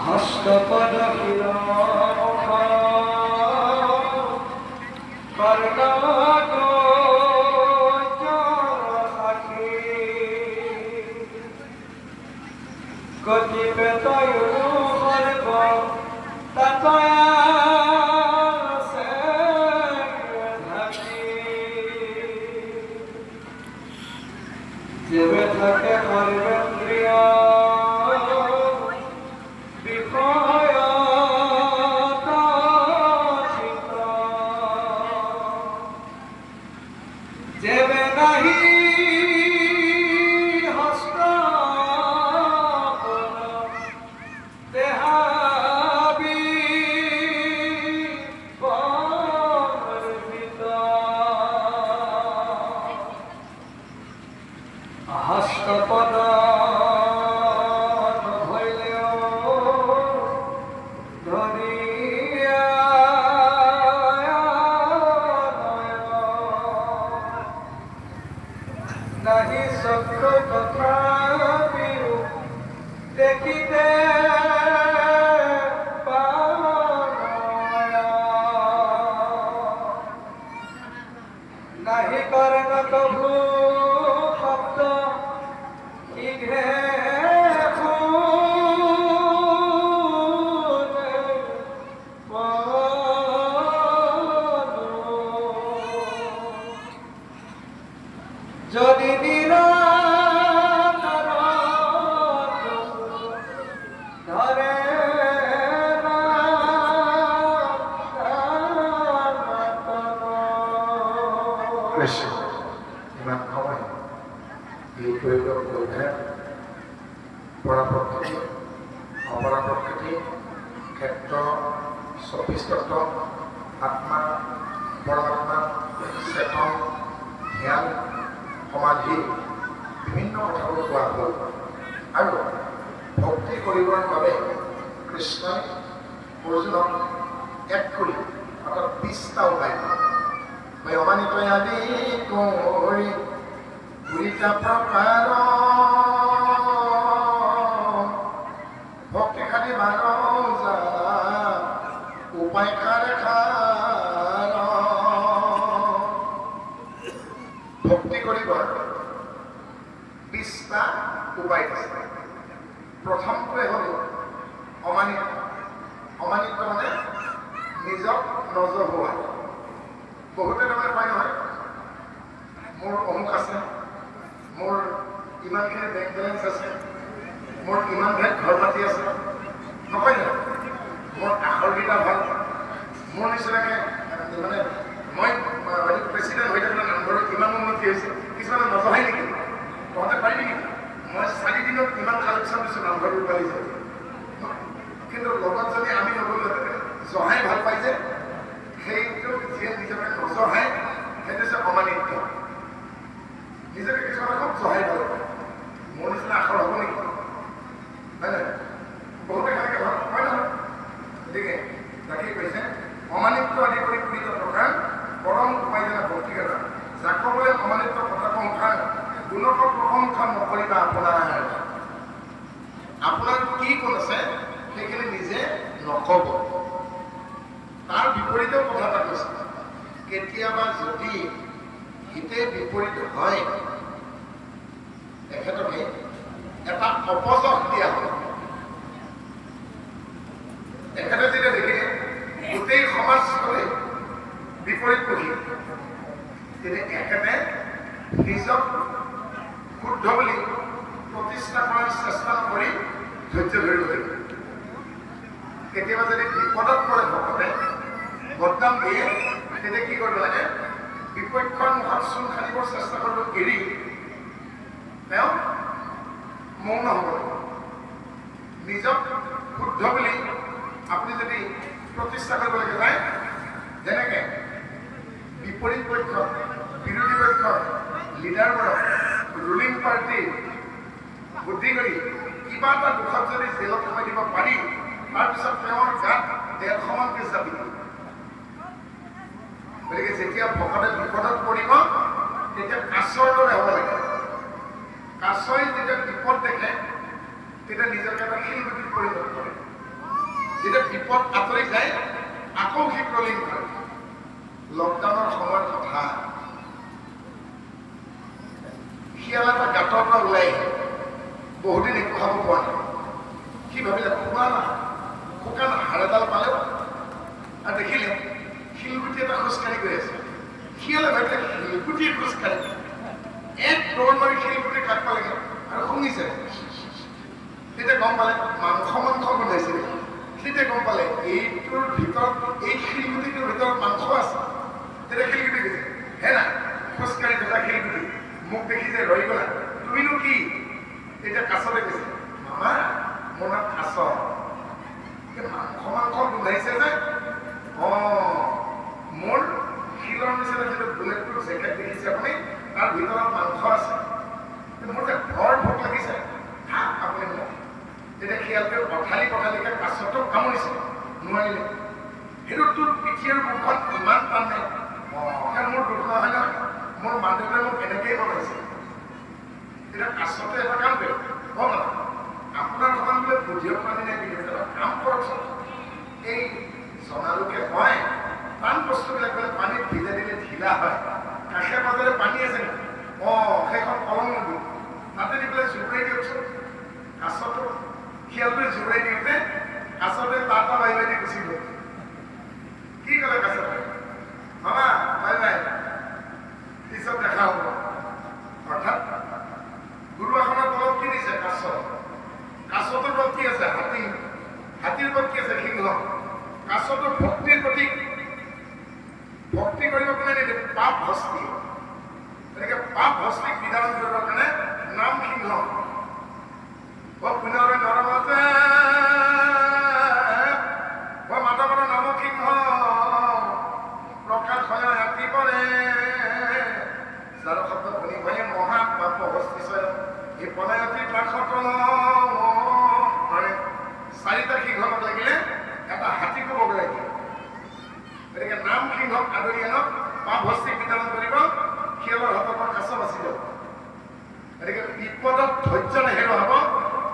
হস্তপদ শিৰ কৰ্ণ সাক্ষী গতি পেতয়ুৰু সৰ্ব তাত আছে ঢাকি। যেবে থাকে সৰ্বেন্দ্ৰিয় বিষয় চিত, যেবে নাহি হস্ত দেহাবি বৰ্জিত। হস্তপদ হইলেও ধৰিয়া, নাহি চক্ষু তথাপিও দেখিতে পায়। নাহি কৰ্ণ কভু শব্দ শীঘ্ৰে শুনে মন। যদি নিৰন্তৰ ধৰে না কৃষ্ণ। ইমান সময় এই প্ৰয়োগক অধ্যায় পৰা প্ৰকৃতি, অপৰা প্ৰকৃতি, ক্ষেত্ৰ, 24 তত্ত্ব, আত্মা, পৰমাত্মা, চেতন, ধ্যান, সমাধি, বিভিন্ন কথাবোৰ কোৱা হ'ল। আৰু ভক্তি কৰিবৰ বাবে কৃষ্ণই অৰ্জুনক এক কৰি, অৰ্থাৎ 20টা উপায় দিলে। অমানিত আদি কৰি 20টা প্ৰকাৰ ভক্তি সাধিবাৰ জানা উপায় খাৰ খাৰ। ভক্তি কৰিবৰ 20টা উপায় দিছে। প্ৰথমটোৱে হ'ল অমানিত। অমানিত মানে নিজক নজহোৱা। বহুতে তাৰমানে কয় নহয়, মোৰ অমুক আছে, মোৰ ইমানখিনি বেংক বেলেঞ্চ আছে, মোৰ ইমান ঠাইত ঘৰ মাটি আছে। নকয় জানো? মোৰ আখৰকেইটা ভাল, মোৰ নিচিনাকে মানে মই প্ৰেচিডেণ্ট হৈ থাকিলে নামঘৰত ইমান উন্নতি হৈছে। কিছুমানে নজহাই নেকি? তহঁতে পাৰিবি নেকি? মই 4 দিনত ইমান কালেকশ্যন দিছোঁ, নামঘৰটো পালিছে। কিন্তু লগত যদি আমি নগ'লোহেঁতেন, জহাই ভাল পাই যে সেইটো। যিয়ে নিজকে নজহাই, সেইটো হৈছে অমানিত্য। নিজকে কিছুমানে খুব জহাই ভাল পায়, মোৰ নিচিনা আখৰ হ'ব নেকি, হয় নহয়? বহুতে সেনেকে ভাল হয় নহয়? গতিকে তাকে কৈছে, অমানিত্য আদি কৰি 20টা প্ৰকাৰ পৰম উপায় যেনে ভক্তি কৰা। যাক বোলে অমানিত্য কথা কংসাৰ, গুণক প্ৰশংসা নকৰিবা আপোনাৰ। আপোনাৰ কি গুণ আছে, সেইখিনি নিজে নকব। তাৰ বিপৰীতেও কথা এটা কৈছে, কেতিয়াবা যদি হিতে বিপৰীত হয়, তেখেতকে এটা অপযশ দিয়া হয়। তেখেতে যেতিয়া দেখিলে গোটেই সমাজখনে বিপৰীতমুখী, তেতিয়া এখেতে নিজক শুদ্ধ বুলি প্ৰতিষ্ঠা কৰাৰ চেষ্টা নকৰি ধৈৰ্য ধৰিব লাগিব। কেতিয়াবা যদি বিপদত পৰে ভকতে, বদনাম দিয়ে, তেতিয়া কি কৰিব লাগে? বিপক্ষৰ মুখত চূণ সানিবৰ চেষ্টা কৰিব এৰি তেওঁ মৌন হ'ব লাগে। নিজক শুদ্ধ বুলি আপুনি যদি প্ৰতিষ্ঠা কৰিবলৈ যায়, যেনেকে বিপৰীত পক্ষ, বিৰোধী পক্ষৰ লিডাৰবোৰক ৰুলিং পাৰ্টিৰ বুদ্ধি কৰি কিবা এটা দোষত যদি জেলত সোমাই দিব পাৰি, তাৰপিছত তেওঁৰ গাত 150মান কেছ জাপি দিয়ে। গতিকে যেতিয়া ভকতে বিপদত পৰিব, তেতিয়া কাছৰ দৰে হ'ব লাগে। কাছই যেতিয়া বিপদ দেখে তেতিয়া নিজকে এটা শিলগুটিত পৰিণত কৰে। যেতিয়া বিপদ আঁতৰি যায় আকৌ সি ক্ৰলিং কৰে। লকডাউনৰ সময়ৰ কথা, শিয়াল এটা গাঁতৰ পৰা ওলাই আহিল, বহুদিন একো খাব পোৱা নাই। সি ভাবিলে শুকান হাড় এডাল পালেও, আৰু দেখিলে শিলগুটি এটা খোজকাঢ়ি গৈ আছে। শিয়ালে ভাবিলে শিলগুটিয়ে খোজকাঢ়ি, এক দৌৰ মাৰি শিলগুটিৰ কাষ পালেগে আৰু শুঙিছে। তেতিয়া গম পালে মাংস মাংস গোন্ধাইছে। তেতিয়া গম পালে এইটোৰ ভিতৰত, এই শিলগুটিটোৰ ভিতৰত মাংস আছে। তেতিয়া শিলগুটি কৈছে, হে না খোজকাঢ়ি থকা শিলগুটি, মোক দেখি যে ৰৈ গ'লা, তুমিনো কি? তেতিয়া কাছতে কৈছে, মামা মোৰ নাম কাছ, মাংস মাংস গোন্ধাইছে যে, মোৰ শিলৰ নিচিনা যিটো বুলেট প্ৰুফ জেকেট দেখিছে আপুনি, তাৰ ভিতৰত মাংস আছে, মোৰ যে বৰ ভোক লাগিছে, আপুনি মোক। তেতিয়া শিয়ালটোৱে পথালি পথালিকে কাছটোক কামুৰিছে, নোৱাৰিলে। সেইটো তোৰ পিঠি আৰু মুখখন ইমান টান নে? মোৰ দুখ নহয় নহয়, মোৰ মা দেউতাই মোক এনেকেই বনাইছে। তেতিয়া কাছতে এটা কাম কৰিলে, অ' আপোনাৰ সমান বোলে বুদ্ধিয়ক প্ৰাণী নাই, কিন্তু এটা কাম কৰকচোন। এই জনালোকে কয় টান বস্তুবিলাক বোলে পানীত ভিজাই দিলে ঢিলা হয়। কাষে পাজৰে পানী আছে নেকি? সেইখন কলং নদী, তাতে দি পেলাই জোবৰাই দিয়কচোন। কাছটো শিয়ালটোৱে জোবৰাই দিওঁতে কাছতে টাটা বাই বাই দি গুচি গ'ল। কি ক'লে কাছতে? মামা বাই বাই, পিছত দেখা হ'ব। অৰ্থাৎ গুৰু আসনৰ তলত কি দিছে? কাছ। কাছটোৰ ওপৰত কি আছে? হাতী। হাতীৰ ওপৰত কি আছে? সিংহ। কাছটো ভক্তিৰ প্ৰতীক। ভক্তি কৰিব কোনে নিদিয়ে? পাপ হস্তি। গতিকে পাপ হস্তিক বিধাৰণ কৰিবৰ কাৰণে নাম সিংহ। পুনৰ নৰমতে মাধৱৰ নাম সিংহ প্ৰকাশ হয় হাতী পৰে, যাৰ শব্দ শুনি ভয়ে মহা পাপ হস্তি এই পলায়তি চাৰিটা সিংহক লাগিলে এটা হাতীকো বগৰাই দিয়ে। গতিকে নাম সিংহক আদৰি আনক, পাপ হস্তিক বিতৰণ কৰিব, শিয়ালৰ হাতৰ পৰা কাছ বাচি যাব। গতিকে বিপদত ধৈৰ্য নেহেৰুৱাব,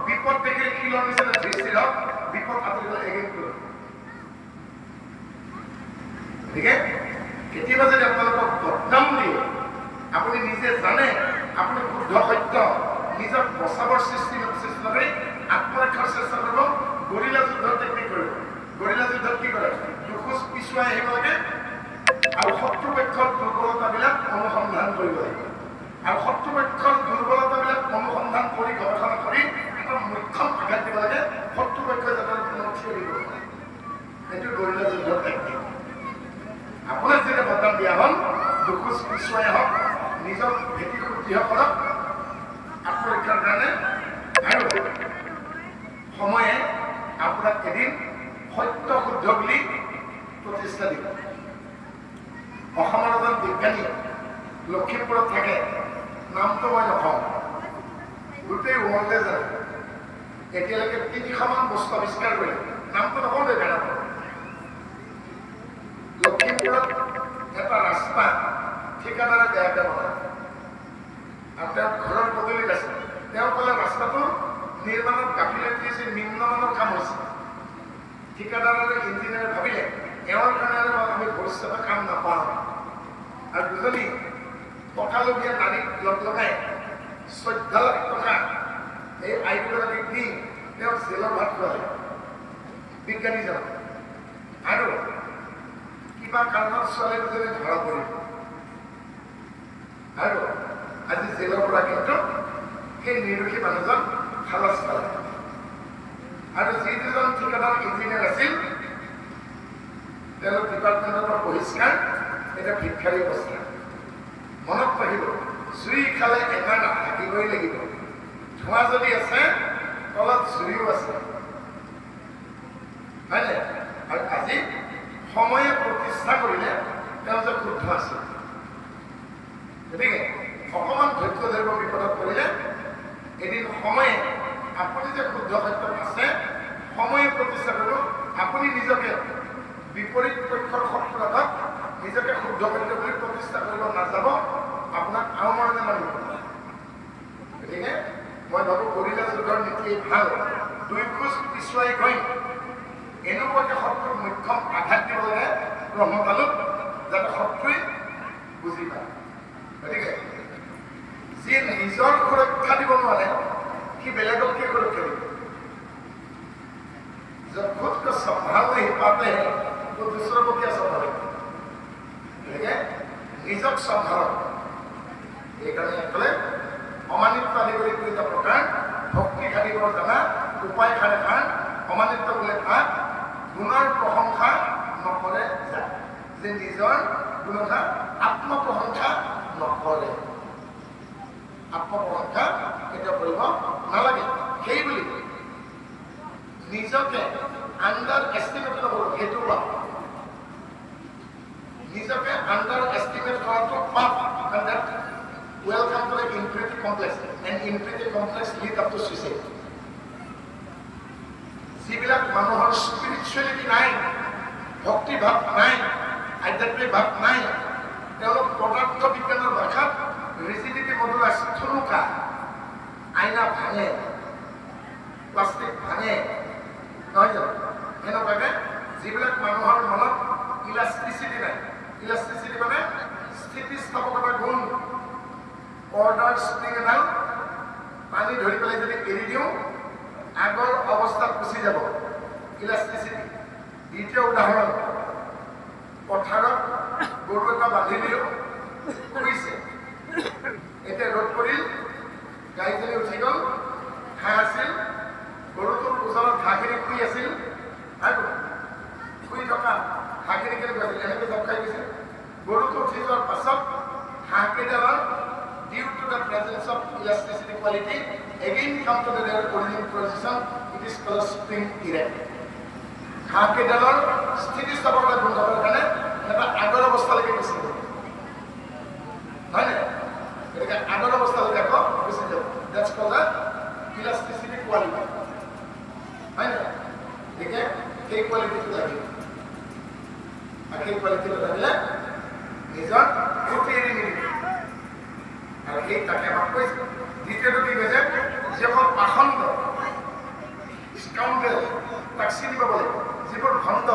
বিপদ দেখিলে শিলৰ নিচিনা ধীৰ হওক, বিপদ আঁতৰি গ'লে এগেইন কৰিব। গতিকে কেতিয়াবা যদি আপোনালোকক বদনাম দিয়ে, আপুনি নিজে জানে আপুনি শুদ্ধ সত্য, নিজক বচাবৰ সৃষ্টি নকৰি আত্মৰক্ষাৰ চেষ্টা কৰিব। গৰিলা যুদ্ধৰ টেকনিক কৰিব। গৰিলা যুদ্ধত কি কৰে? দুখোজ পিছুৱাই আহিব লাগে আৰু শত্ৰুপক্ষৰ দুৰ্বলতাবিলাক অনুসন্ধান কৰিব লাগে। আৰু শত্ৰুপক্ষৰ দুৰ্বলতাবিলাক অনুসন্ধান কৰি গৱেষণা কৰি এটা মুখ্যম আঘাত দিব লাগে, শত্ৰুপক্ষই যাতে পুনৰ থিয় দিব পাৰে। সেইটো গৰিলা যুদ্ধৰ টেকনিক। আপোনাক যেতিয়া বদনাম দিয়া হ'ল, দুখোজ পিছুৱাই আহক, নিজৰ ভেটি সুদৃঢ় কৰক আত্মৰক্ষাৰ কাৰণে, আৰু সময়ে আপোনাক এদিন সত্য শুদ্ধ বুলি প্ৰতিষ্ঠা দিব। অসমৰ এজন বিজ্ঞানী লখিমপুৰত থাকে, নামটো মই নকওঁ, গোটেই ৱৰ্ল্ডে জানে। এতিয়ালৈকে 300মান বস্তু আৱিষ্কাৰ কৰিলে, নামটো নকওঁ দেই বেয়া। লখিমপুৰত এটা ৰাস্তা ঠিকাদাৰে বেয়াকে বনায় আৰু তেওঁ ঘৰৰ পদূলিত আছে। তেওঁ ক'লে ৰাস্তাটো নিৰ্মাণত গাফিলতি হৈছে, নিম্নমানৰ কাম হৈছে। ঠিকাদাৰ আৰু ইঞ্জিনিয়াৰে ভাবিলে এওঁৰ কাৰণে আৰু আমি ভৱিষ্যতে কাম নাপাওঁ, আৰু দুজনী টকালগীয়া নাৰীক লগ লগাই 14 লাখ টকা এই আই দুগৰাকীক দি তেওঁ জেলৰ ভাত খোৱালে বিজ্ঞানীজন। আৰু কিবা কাৰণত ছোৱালী দুজনী ধৰা পৰিল আৰু আজি জেলৰ পৰা কিন্তু সেই নিৰ্দোষী মানুহজন খালাচ পালে। আৰু যি দুজন ঠিকাদাৰ ইঞ্জিনিয়াৰ আছিল তেওঁলোক ডিপাৰ্টমেণ্টৰ পৰা বহিষ্কাৰ, এতিয়া ভিক্ষাৰী অৱস্থা। মনত ৰাখিব, জুই খালে এঙাৰ থাকিবই লাগিব। ধোঁৱা যদি আছে, তলত জুইও আছে, হয়নে? আৰু আজি সময়ে প্ৰতিষ্ঠা কৰিলে তেওঁ যে শুদ্ধ আছিল। গতিকে অকণমান ধৈৰ্য ধৰিব, বিপদত পৰিলে এদিন সময়ে আপুনি যে শুদ্ধ সত্যত আছে, সময়ে প্ৰতিষ্ঠা কৰিব। আপুনি নিজকে বিপৰীত পক্ষৰ শত্ৰুৰ আগত নিজকে শুদ্ধ সত্য বুলি প্ৰতিষ্ঠা কৰিব নাযাব, আপোনাক আওমৰণে মানিব। গতিকে মই ভাবোঁ গৰিলা যুদ্ধৰ নীতি এই ভাল দুই খোজ পিছুৱাই গৈ এনেকুৱাকে শত্ৰুক মুখ্যম আঘাত দিব লাগে ব্ৰহ্মতালুক, যাতে শত্ৰুৱে বুজি পায়। গতিকে যিয়ে নিজৰ সুৰক্ষা দিব নোৱাৰে, সি বেলেগক কি সুৰক্ষা দিব? जब खुद को संभाल नहीं पाते हैं तो दूसरों को क्या संभालेंगे? গতিকে নিজক চম্ভালক। এইকাৰণে ক'লে, অমানিত্ব আদি কৰি 20টা প্ৰকাৰ ভক্তি সাধিবৰ জানা উপায় খানে খান। অমানিত্ব বোলে তাক, গুণৰ প্ৰশংসা নকৰে যায়, যে নিজৰ গুণতা আত্মপ্ৰশংসা নকৰে। আত্মপ্ৰশংসা কেতিয়াও কৰিব নালাগে। সেই বুলি নিজকে আণ্ডাৰ এষ্টিমেট নকৰোঁ, সেইটো পাপ। নিজকে আণ্ডাৰ এষ্টিমেট কৰাটো পাপ, কাৰণ that welcome to the inferiority complex, and inferiority complex lead up to suicide. যিবিলাক মানুহৰ স্পিৰিচুৱেলিটি নাই, ভক্তি ভাৱ নাই, আধ্যাত্মিক ভাৱ নাই, তেওঁলোক পদাৰ্থ বিজ্ঞানৰ ভাষাত ৰিজিডিটি মডুলাছ থুনুকা। আইনা ভাঙে, প্লাষ্টিক ভাঙে, নহয় জানো? সেনেকুৱাকে যিবিলাক মানুহৰ মনত ইলাষ্টিচিটি নাই, ইলাষ্টিচিটি মানে স্থিতিস্থাপকতা গুণ। পৰ্দাৰ স্প্ৰিং এডাল পানী ধৰি পেলাই যদি এৰি দিওঁ, আগৰ অৱস্থাত গুচি যাব, ইলাষ্টিচিটি। দ্বিতীয় উদাহৰণ, পথাৰত গৰু এটা বান্ধি দিলোঁ, শুইছে। এতিয়া ৰ'দ পৰিল, গাইজনী উঠি গ'ল, ঘাঁহ আছিল, গৰুটোৰ ওচৰত ঘাঁহখিনি শুই আছিল আৰু শুই থকা ঘাঁহখিনি কেনেকুৱা আছিল? এনেকৈ জাপ খাই গৈছে। গৰুটো উঠি যোৱাৰ পাছত ঘাঁহকেইডালৰ due to the presence of elasticity quality again come to their original position. It is called spring erect. ঘাঁহকেইডালৰ স্থিতিস্থাপকতা গুণ থকাৰ কাৰণে এটা আগৰ অৱস্থালৈকে গুচি গ'ল, হয় নাই? গতিকে আগৰ অৱস্থালৈকে আকৌ গুচি যাব। That's called the elasticity quality, হয় নাই? গতিকে সেই কোৱালিটিটো লাগিব আৰু সেই কোৱালিটিটো লাগিলে নিজৰ ত্ৰুটি এৰি নিদিব। আৰু সেই তাকে আমাক কৈছে। দ্বিতীয়টো কি কৈছে? যিসকল পাষণ্ড, স্কাউণ্ডেল, তাক চিনি পাব লাগিব। যিবোৰ ভণ্ড,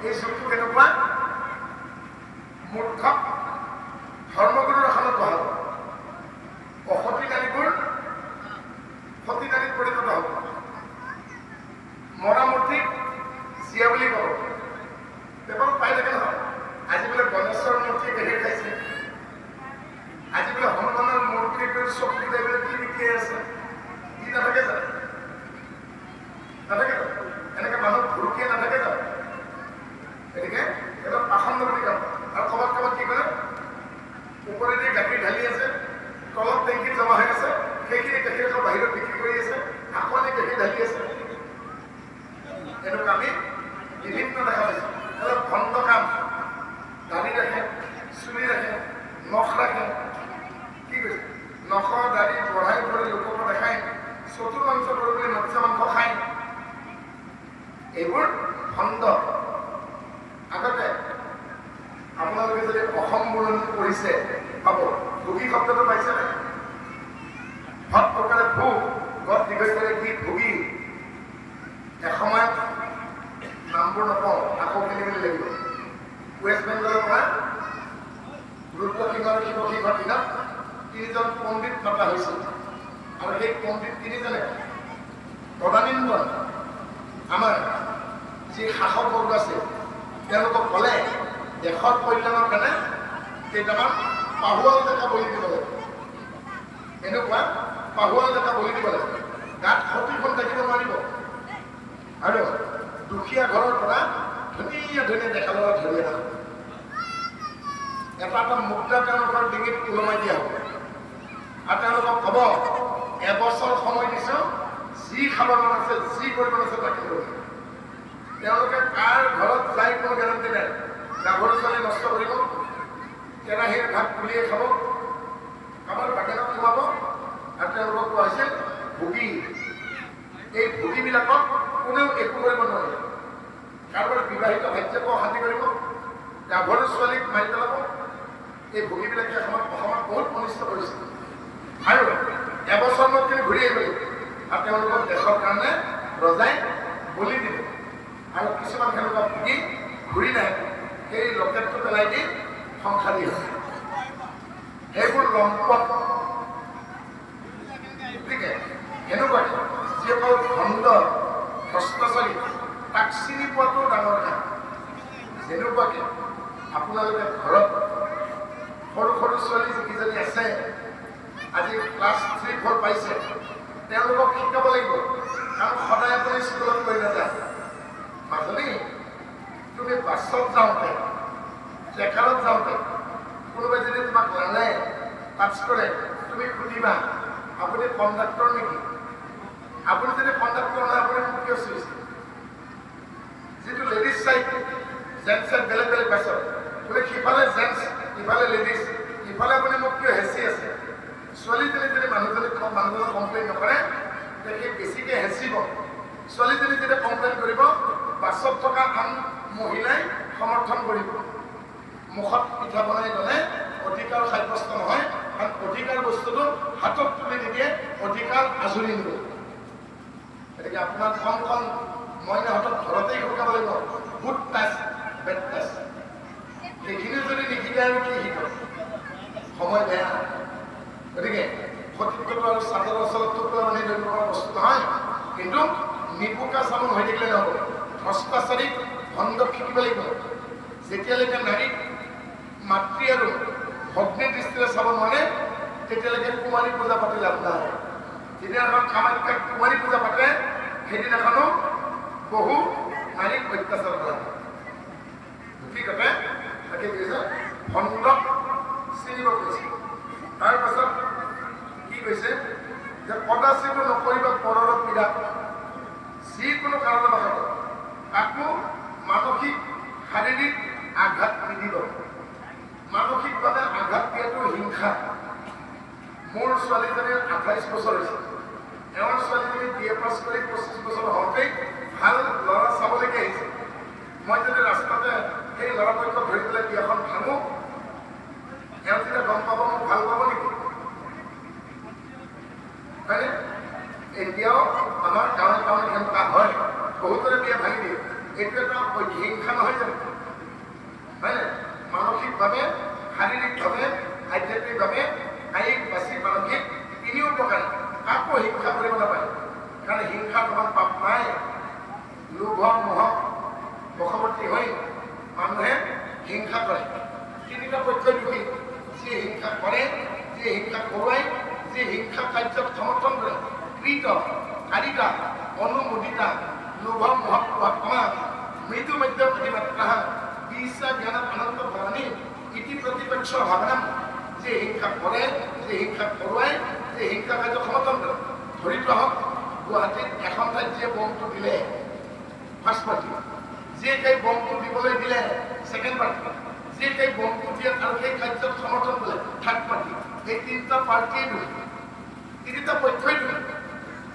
এই যুগটো কেনেকুৱা? মূৰ্খক ধৰ্মগুৰুৰ আসনত বহাব, অসতী নাৰীবোৰ সতী নাৰীত পৰিণত হ'ব, মৰা মূৰ্তিক জীয়া বুলি ক'ব। পেপাৰত পাই থাকে নহয়, আজি বোলে গণেশৰ মূৰ্তিয়ে গাখীৰ খাইছে, আজি বোলে হনুমানৰ মূৰ্তিটোৰ চকু কেইটাই বোলে কি বিকি আছে, দি নাথাকে জানো? নাথাকে জানো? এনেকে মানুহ ভুৰুকিয়ে নাথাকে জানো? গতিকে এটা পাষণ্ড বুলি কাম। আৰু ক'ৰবাত ক'ৰবাত কি কৰে? ওপৰেদি গাখীৰ ঢালি আছে, তলত টেংকিত জমা হৈ আছে, সেইখিনি গাখীৰ আকৌ বাহিৰত বিক্ৰী কৰি আছে, আকৌ আনি গাখীৰ ঢালি আছে। এনেকুৱা আমি বিভিন্ন দেখা পাইছোঁ। অলপ ভণ্ড কাম, দাড়ি ৰাখে, চুলি ৰাখে, নখ ৰাখে। কি কৈছে? নখ দাড়ি বঢ়াই কৰি লোককো দেখায়, চতুৰ মাংস কৰোঁ বুলি মৎস্য মাংস খায়। এইবোৰ ভণ্ড। আগতে আপোনালোকে যদি অসম বুৰঞ্জী পঢ়িছে পাব, ভোগী শব্দটো পাইছেনে? ভট প্ৰকাৰে ভোগ গত দীঘলীয়াৰে কি ভোগী। এসময়ত, নামবোৰ নকওঁ, আকৌ খেলি মেলি লাগিব, ৱেষ্ট বেংগলৰ পৰা ৰুদ্ৰসিংহ আৰু শিৱসিংহৰ দিনত তিনিজন পণ্ডিত মাতা হৈছিল আৰু সেই পণ্ডিত তিনিজনে তদানীন্তন আমাৰ যি শাসকবৰ্গ আছিল, তেওঁলোকক ক'লে, দেশৰ কল্যাণৰ কাৰণে কেইটামান পাহুৱাল ডেকা বলি দিব লাগে। এনেকুৱা পাহুৱাল ডেকা বলি দিব লাগে, গাত সতীখন থাকিব নোৱাৰিব আৰু দুখীয়া ঘৰৰ পৰা ধুনীয়া ধুনীয়া ডেকা ল'ৰা ধৰি অনা হ'ব। এটা এটা মুদ্ৰা তেওঁলোকৰ ডিঙিত ওলমাই দিয়া হ'ব আৰু তেওঁলোকক ক'ব, এবছৰ সময় দিছোঁ, যি খাব মন আছে, যি কৰিব মন আছে তাকে কৰিব। তেওঁলোকে কাৰ ঘৰত যায় কোনো গেৰাণ্টি নাই। গাভৰু ছোৱালী নষ্ট কৰিব, কেৰাহীৰ ভাত পুলিয়ে খাব, কাৰোবাৰ বাগানত সোমাব। আৰু তেওঁলোকক কোৱা হৈছিল ভোগী। এই ভোগীবিলাকক কোনেও একো কৰিব নোৱাৰে। কাৰোবাৰ বিবাহিত ভাৰ্যাকো অশান্তি কৰিব, গাভৰু ছোৱালীক মাৰি পেলাব। এই ভোগীবিলাকে অসমত অসমত বহুত অনিষ্ট কৰিছে আৰু এবছৰ মূৰত কিন্তু ঘূৰি আহিব লাগিব। আৰু তেওঁলোকক দেশৰ কাৰণে ৰজাই বলি দিলে। আৰু কিছুমান সেনেকুৱা ভুগি ঘূৰি নাহে, সেই লকেটটো পেলাই দি সংসাৰী হয়। সেইবোৰ লম্পট। গতিকে সেনেকুৱাকে যিসকল ভণ্ড ভ্ৰষ্টাচাৰী, তাক চিনি পোৱাটোও ডাঙৰ কাম। যেনেকুৱাকে আপোনালোকে ঘৰত সৰু সৰু ছোৱালী যিকেইজনী আছে, আজি ক্লাছ 3 4 পাইছে, তেওঁলোকক শিকাব লাগিব। কাৰণ সদায় আপুনি স্কুলত লৈ নাযায়। মাজনী, তুমি বাছত যাওঁতে, ট্ৰেকাৰত যাওঁতে কোনোবাই যদি তোমাক লালে, টাচ কৰে, তুমি সুধিবা, "আপুনি কণ্ডাক্টৰ নেকি? আপুনি যদি কণ্ডাক্টৰ নহয়, আপুনি মোক কিয় চুইছে?" যিটো লেডিজ চাইড, জেণ্টছ চাইড বেলেগ বেলেগ বাছত বোলে, সিফালে জেণ্টছ, ইফালে লেডিজ, ইফালে আপুনি মোক কিয় হেঁচি আছে? ছোৱালীজনী যদি মানুহজনক কমপ্লেইন নকৰে, তেতিয়া সি বেছিকৈ হেঁচিব। ছোৱালীজনী যেতিয়া কমপ্লেইন কৰিব, বাছত থকা আন মহিলাই সমৰ্থন কৰিব। মুখত পিঠা বনাই গ'লে অধিকাৰ সাব্যস্ত নহয়। কাৰণ অধিকাৰ বস্তুটো হাতত তুলি নিদিয়ে, অধিকাৰ আজৰি নিব। গতিকে আপোনাৰ কণ কণ মইনাহঁতক ঘৰতেই শিকাব লাগিব, গুড টাচ, বেড টাচ। সেইখিনি যদি নিশিকায় আৰু কি শিকাব? সময় বেয়া। গতিকে সতীত্বটো আৰু চাদৰৰ ওচৰত টোপোলা বান্ধি ধৰিব পৰা বস্তু নহয়। কিন্তু নিপোকা চাবোন হৈ থাকিলে নহ'ব। ভ্ৰষ্টাচাৰীক, ভণ্ডক শিকিব লাগিব। যেতিয়ালৈকে নাৰীক মাতৃ আৰু ভগ্নীৰ দৃষ্টিৰে চাব নোৱাৰে, তেতিয়ালৈকে কুমাৰী পূজা পাতি লাভ নাই। যিদিনাখন কামাখ্যাত কুমাৰী পূজা পাতে, সেইদিনাখনো বহু নাৰীক অত্যাচাৰ কৰা হয়। গতিকে তাকে কৈছে, ভণ্ডক চিনিব কৈছে। তাৰপাছত কি কৈছে যে কদাচিতো নকৰিবা পৰৰ পীড়া। যিকোনো কাৰণবশতঃ কাকো মানসিক, শাৰীৰিক আঘাত নিদিব। মানসিকভাৱে আঘাত দিয়াটো হিংসা। মোৰ ছোৱালীজনীৰ 28 বছৰ হৈছে। এওঁৰ ছোৱালীজনী বি এ পাছ কৰি 25 বছৰ হওঁতেই ভাল ল'ৰা চাবলৈকে আহিছে। মই যদি ৰাস্তাতে সেই ল'ৰা পক্ষক ধৰি পেলাই বিয়াখন ভাঙো, এওঁ যেতিয়া গম পাব, মোক ভাল পাব নেকি? হয়নে? এতিয়াও আমাৰ গাঁৱে গাঁৱে সেনেকুৱা হয়, বহুতৰে বিয়া ভাঙি দিয়ে। এইটো এটা হিংসা নহয় জানো? হয়নে? মানসিকভাৱে, শাৰীৰিকভাৱে, আধ্যাত্মিকভাৱে, কায়িক, বাচিক, মানসিক তিনিও প্ৰকাৰে কাকো হিংসা কৰিব নাপায়। কাৰণ হিংসা সমান পাপ নাই। লোভ মোহ বশৱৰ্তী হৈ মানুহে হিংসা কৰে। তিনিটা পক্ষই দোষী: যিয়ে হিংসা কৰে, যিয়ে হিংসা কৰোৱাই, যিয়ে হিংসা কাৰ্যত সমৰ্থন কৰে। কৃত কাৰিতা অনুমোদিতা লোভ মোহ ক্ৰোধাত্মা মৃদু মধ্য অধিমাত্ৰা বিশা জ্ঞান অনন্ত ভৱানী ইতি প্ৰতিপক্ষ ভাৱনাম। যে হিংসা কৰে, যে হিংসা কৰোৱাই, যে হিংসা কাৰ্য সমৰ্থন কৰে। ধৰি থোৱা হওক, গুৱাহাটীত এখন ঠাইত যিয়ে বমটো দিলে, ফাৰ্ষ্ট পাৰ্টি। যিয়ে সেই বমটো দিবলৈ দিলে, ছেকেণ্ড পাৰ্টি। যিয়ে সেই বমটো দিয়ে আৰু সেই কাৰ্যত সমৰ্থন কৰে, থাৰ্ড পাৰ্টি। এই তিনিটা পাৰ্টিয়ে দোষী, তিনিটা পক্ষই দোষী।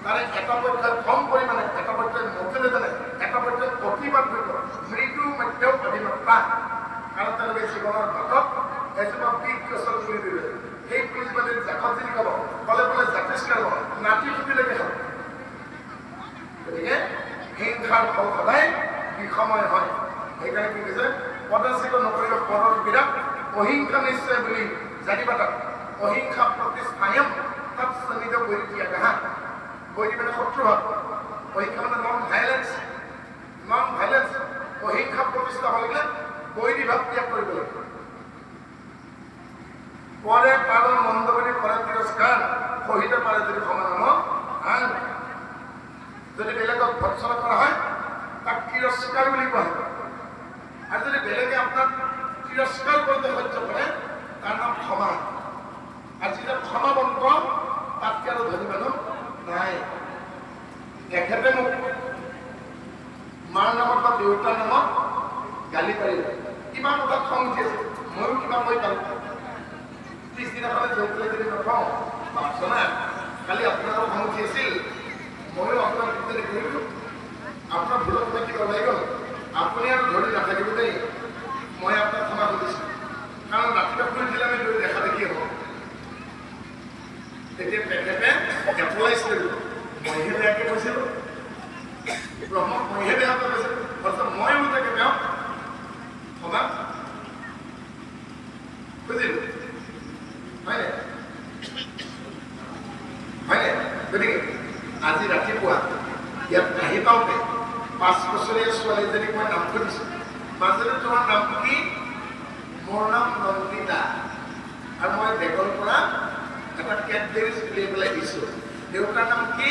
তাৰে এটা পক্ষই কম পৰিমাণে, এটা পক্ষই মুখে নাজানে, এটা পক্ষই অতিপাত কৰিব। মৃদু মধ্য অধিমাত্ৰা। কাৰণ তেওঁলোকে জীৱনৰ বাটত এজোপা বিষ গছৰ পুলি দিলে, সেই পুলিজোপা যদি জাকত জিলিকাব, কলে বোলে জাতিষ্কাৰ হ'ব, নাতি পুতিলৈকে খাব। গতিকে হিংসাৰ ফল সদায় বিষময় হয়। সেইকাৰণে কি কৈছে? কদাচিত নকৰিব পৰৰ পীড়া, অহিংসা নিশ্চয় বুলি জানিবা তাত। অহিংসা প্ৰতিষ্ঠায়ম তৎসনিত বৈৰী ত্যাগা। বৈৰী মানে শত্ৰুভাৱ, অহিংসা মানে নন ভাইলেন্স। নন ভাইলেন্স, অহিংসা প্ৰতিষ্ঠা হ'ব লাগিলে বৈৰী ভাৱ ত্যাগ কৰিব লাগিব। পৰে পাৰ মন্দ বুলি কৰে তিৰস্কাৰ, সহিতে পাৰে যদি সমান আন। যদি বেলেগক ভৰ্ৎসনা কৰা হয়, তাক তিৰস্কাৰ বুলি কোৱা হয়। আৰু যদি বেলেগে আপোনাক তিৰস্কাৰ কৰোঁতে সহ্য কৰে, তাৰ নাম ক্ষমা। আৰু যিজন ক্ষমাৱন্ত, তাতকৈ আৰু ধনী মানুহ নাই। এখেতে মোক মাৰ নামত বা দেউতাৰ নামত গালি পাৰিলে, কিবা কথাত খং উঠি আছে, ময়ো কিবা কৈ পালোঁ। পিছদিনাখনে গৈ পেলাই যদি নথওঁ, "বাপজনা, কালি আপোনাৰো খং উঠি আছিল, ময়ো আপোনাক ইত্যাদি কৰিলোঁ, আপোনাৰ ভুলত মই কিবা ওলাই গ'ল, আপুনি আৰু ধৰি নাথাকিব দেই, মই আপোনাক ক্ষমা খুজিছোঁ।" কাৰণ ৰাতিপুৱা শুই উঠিলে আমি দুয়ো দেখা দেখি হ'ব। তেতিয়া তেখেতে এপ'লজাইজ কৰিব, মইহে ব্ৰহ্মক মইহে বেয়া পাইছে, অথচ মই ওলোটাকে তেওঁক ক্ষমা খুজিলো, হয়নে? হয়নে? গতিকে আজি ৰাতিপুৱা ইয়াত আহি পাওঁতে 5 বছৰীয়া ছোৱালীজনীক মই নাম সুধিছো, মাজনী তোমাৰ নামটো কি? মোৰ নাম নন্দিতা, আৰু মই বেগৰ পৰা এটা কেডবেৰিজ উলিয়াই পেলাই দিছো। দেউতাৰ নাম কি?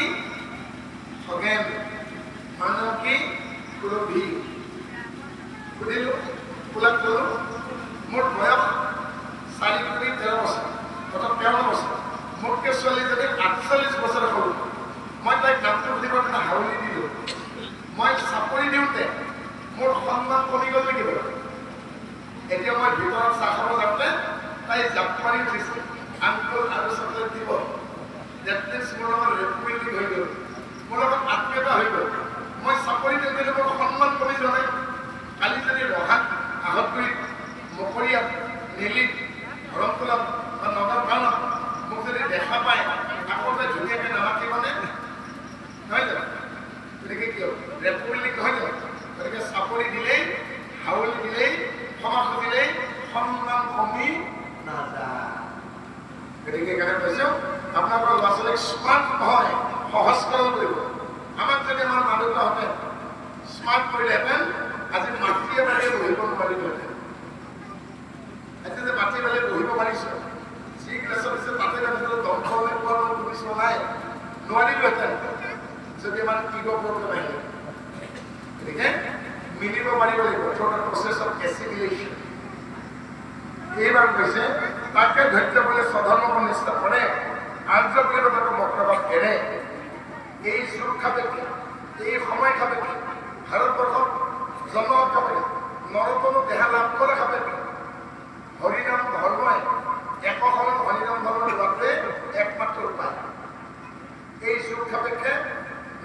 খগেন। মাৰ নাম কি? সুৰভি। সুধিলো, কোলাত ক'লো, মোৰ বয়স 4 কোটি 13 বছৰ, অৰ্থাৎ 13 বছৰ। মোতকৈ ছোৱালীজনী 48 বছৰ সৰু। মই তাইক নামটো সুধিবৰ কাৰণে হাউলি দিলোঁ। মই চাপৰি দিওঁতে মোৰ সন্মান কমি গ'ল নেকি বাৰু? এতিয়া মই ভিতৰত চাহ খাব যাওঁতে তাই জাপ মাৰি উঠিছে, আংকুল আৰু চকলেট দিব। That means মোৰ লগত ৰেপুইলিং হৈ গ'ল, মোৰ লগত আত্মীয়তা হৈ গ'ল। মই চাপৰি দিওঁতে মোৰ সন্মান কমি যোৱা নাই। কালি যদি ৰহাত, আহতগুৰিত, মকৰীয়াত, নেলিত, ধৰমতোলাত বা নগাঁও টাউনত মোক যদি দেখা পায়, আকৌ তাই ধুনীয়াকৈ নামাতিবনে? নহয় জানো? গতিকে কিয় ৰেপুইলিং নহয় জানো? গতিকে চাপৰি দিলেই, হাউলি দিলেই, ক্ষমা খুজিলেই সন্মান কমি নাযায়। গতিকে সেইকাৰণে কৈছোঁ, আপোনালোকৰ ল'ৰা ছোৱালীক স্মাৰ্ট নহয়, সহজ সৰল কৰিব। আমাক যদি আমাৰ মা দেউতাহঁতে স্মাৰ্ট কৰিলেহেঁতেন, আজি মাটিয়ে বাৰীয়ে বহিব নোৱাৰিলোহেঁতেন। আজি যে মাটিয়ে বাৰীয়ে বহিব পাৰিছোঁ, যি ক্লাছত দিছে তাতে তাৰপিছত দমকল পোৱা মই পুলিচ নাই, নোৱাৰিলোহেঁতেন যদি আমাৰ ইগ' প্ৰব্লেম আহিলে। গতিকে মিলিব পাৰিব লাগিব through the process of assimilation। এইবাৰ কৈছে, তাকে ধৈৰ্য বোলে স্বধৰ্ম নিষ্ঠা কৰে, আৰ্য বুলিব তাকো বক্ৰবাদ এৰে। এই যুগ সাপেক্ষে, এই সময় সাপেক্ষে, ভাৰতবৰ্ষত জন্ম সাপেক্ষে, নৰতনু দেহা লাভ কৰা সাপেক্ষে হৰিনাম ধৰ্মই, একশৰণ হৰিনাম ধৰ্ম লোৱাটোৱে একমাত্ৰ উপায়। এই যুগ সাপেক্ষে,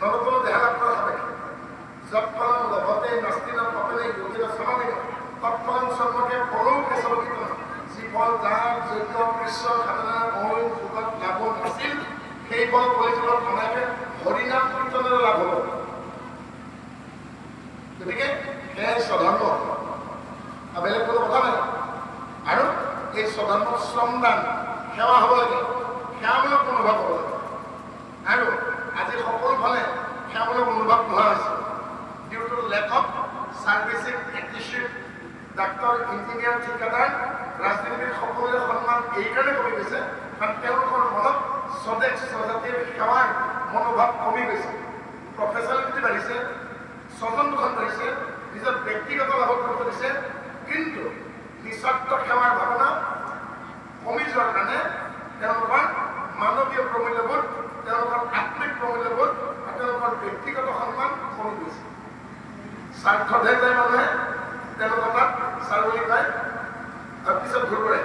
নৰতনু দেহা লাভ কৰা সাপেক্ষে, যৎফলং লভতে নাস্তি ন পাপেন যোগেন সমানেন তৎফলং সৰ্বকে কলৌ কেশৱ কীৰ্তন। যি ফল যাগ যজ্ঞ কৃষ্ণ সাধনা অইন যুগত লাভ নাছিল, সেই ফল কলিযুগত অনায়াসে হৰিনাম কীৰ্তনেৰে লাভ হ'ব। গতিকে সেয়াই স্বধৰ্ম, আৰু বেলেগ কোনো কথা নাই। আৰু এই স্বধৰ্ম শ্ৰমদান সেৱা হ'ব লাগে, সেৱামূলক মনোভাৱ হ'ব লাগে। আৰু আজি সকলো ফালে সেৱামূলক মনোভাৱ নোহোৱা হৈছে due to lack of servicing attitude। Doctor, engineer, ঠিকাদাৰ, ৰাজনীতিবিদ সকলোৰে সন্মান এইকাৰণে কমি গৈছে, কাৰণ তেওঁলোকৰ মনত স্বদেশ স্বজাতিৰ সেৱাৰ মনোভাৱ কমি গৈছে। প্ৰফেচনেলিটি বাঢ়িছে, স্বজন তোষণ বাঢ়িছে, নিজৰ ব্যক্তিগত লাভত গুৰুত্ব দিছে, কিন্তু নিস্বাৰ্থ সেৱাৰ ভাৱনা কমি যোৱাৰ কাৰণে তেওঁলোকৰ মানৱীয় প্ৰমূল্যবোধ, তেওঁলোকৰ আত্মিক প্ৰমূল্যবোধ আৰু তেওঁলোকৰ ব্যক্তিগত সন্মান কমি গৈছে। স্বাৰ্থতহে যায় মানুহে, তেওঁলোকৰ তাত ছাৰ বুলি কয় আৰু পিছত ভুল কৰে।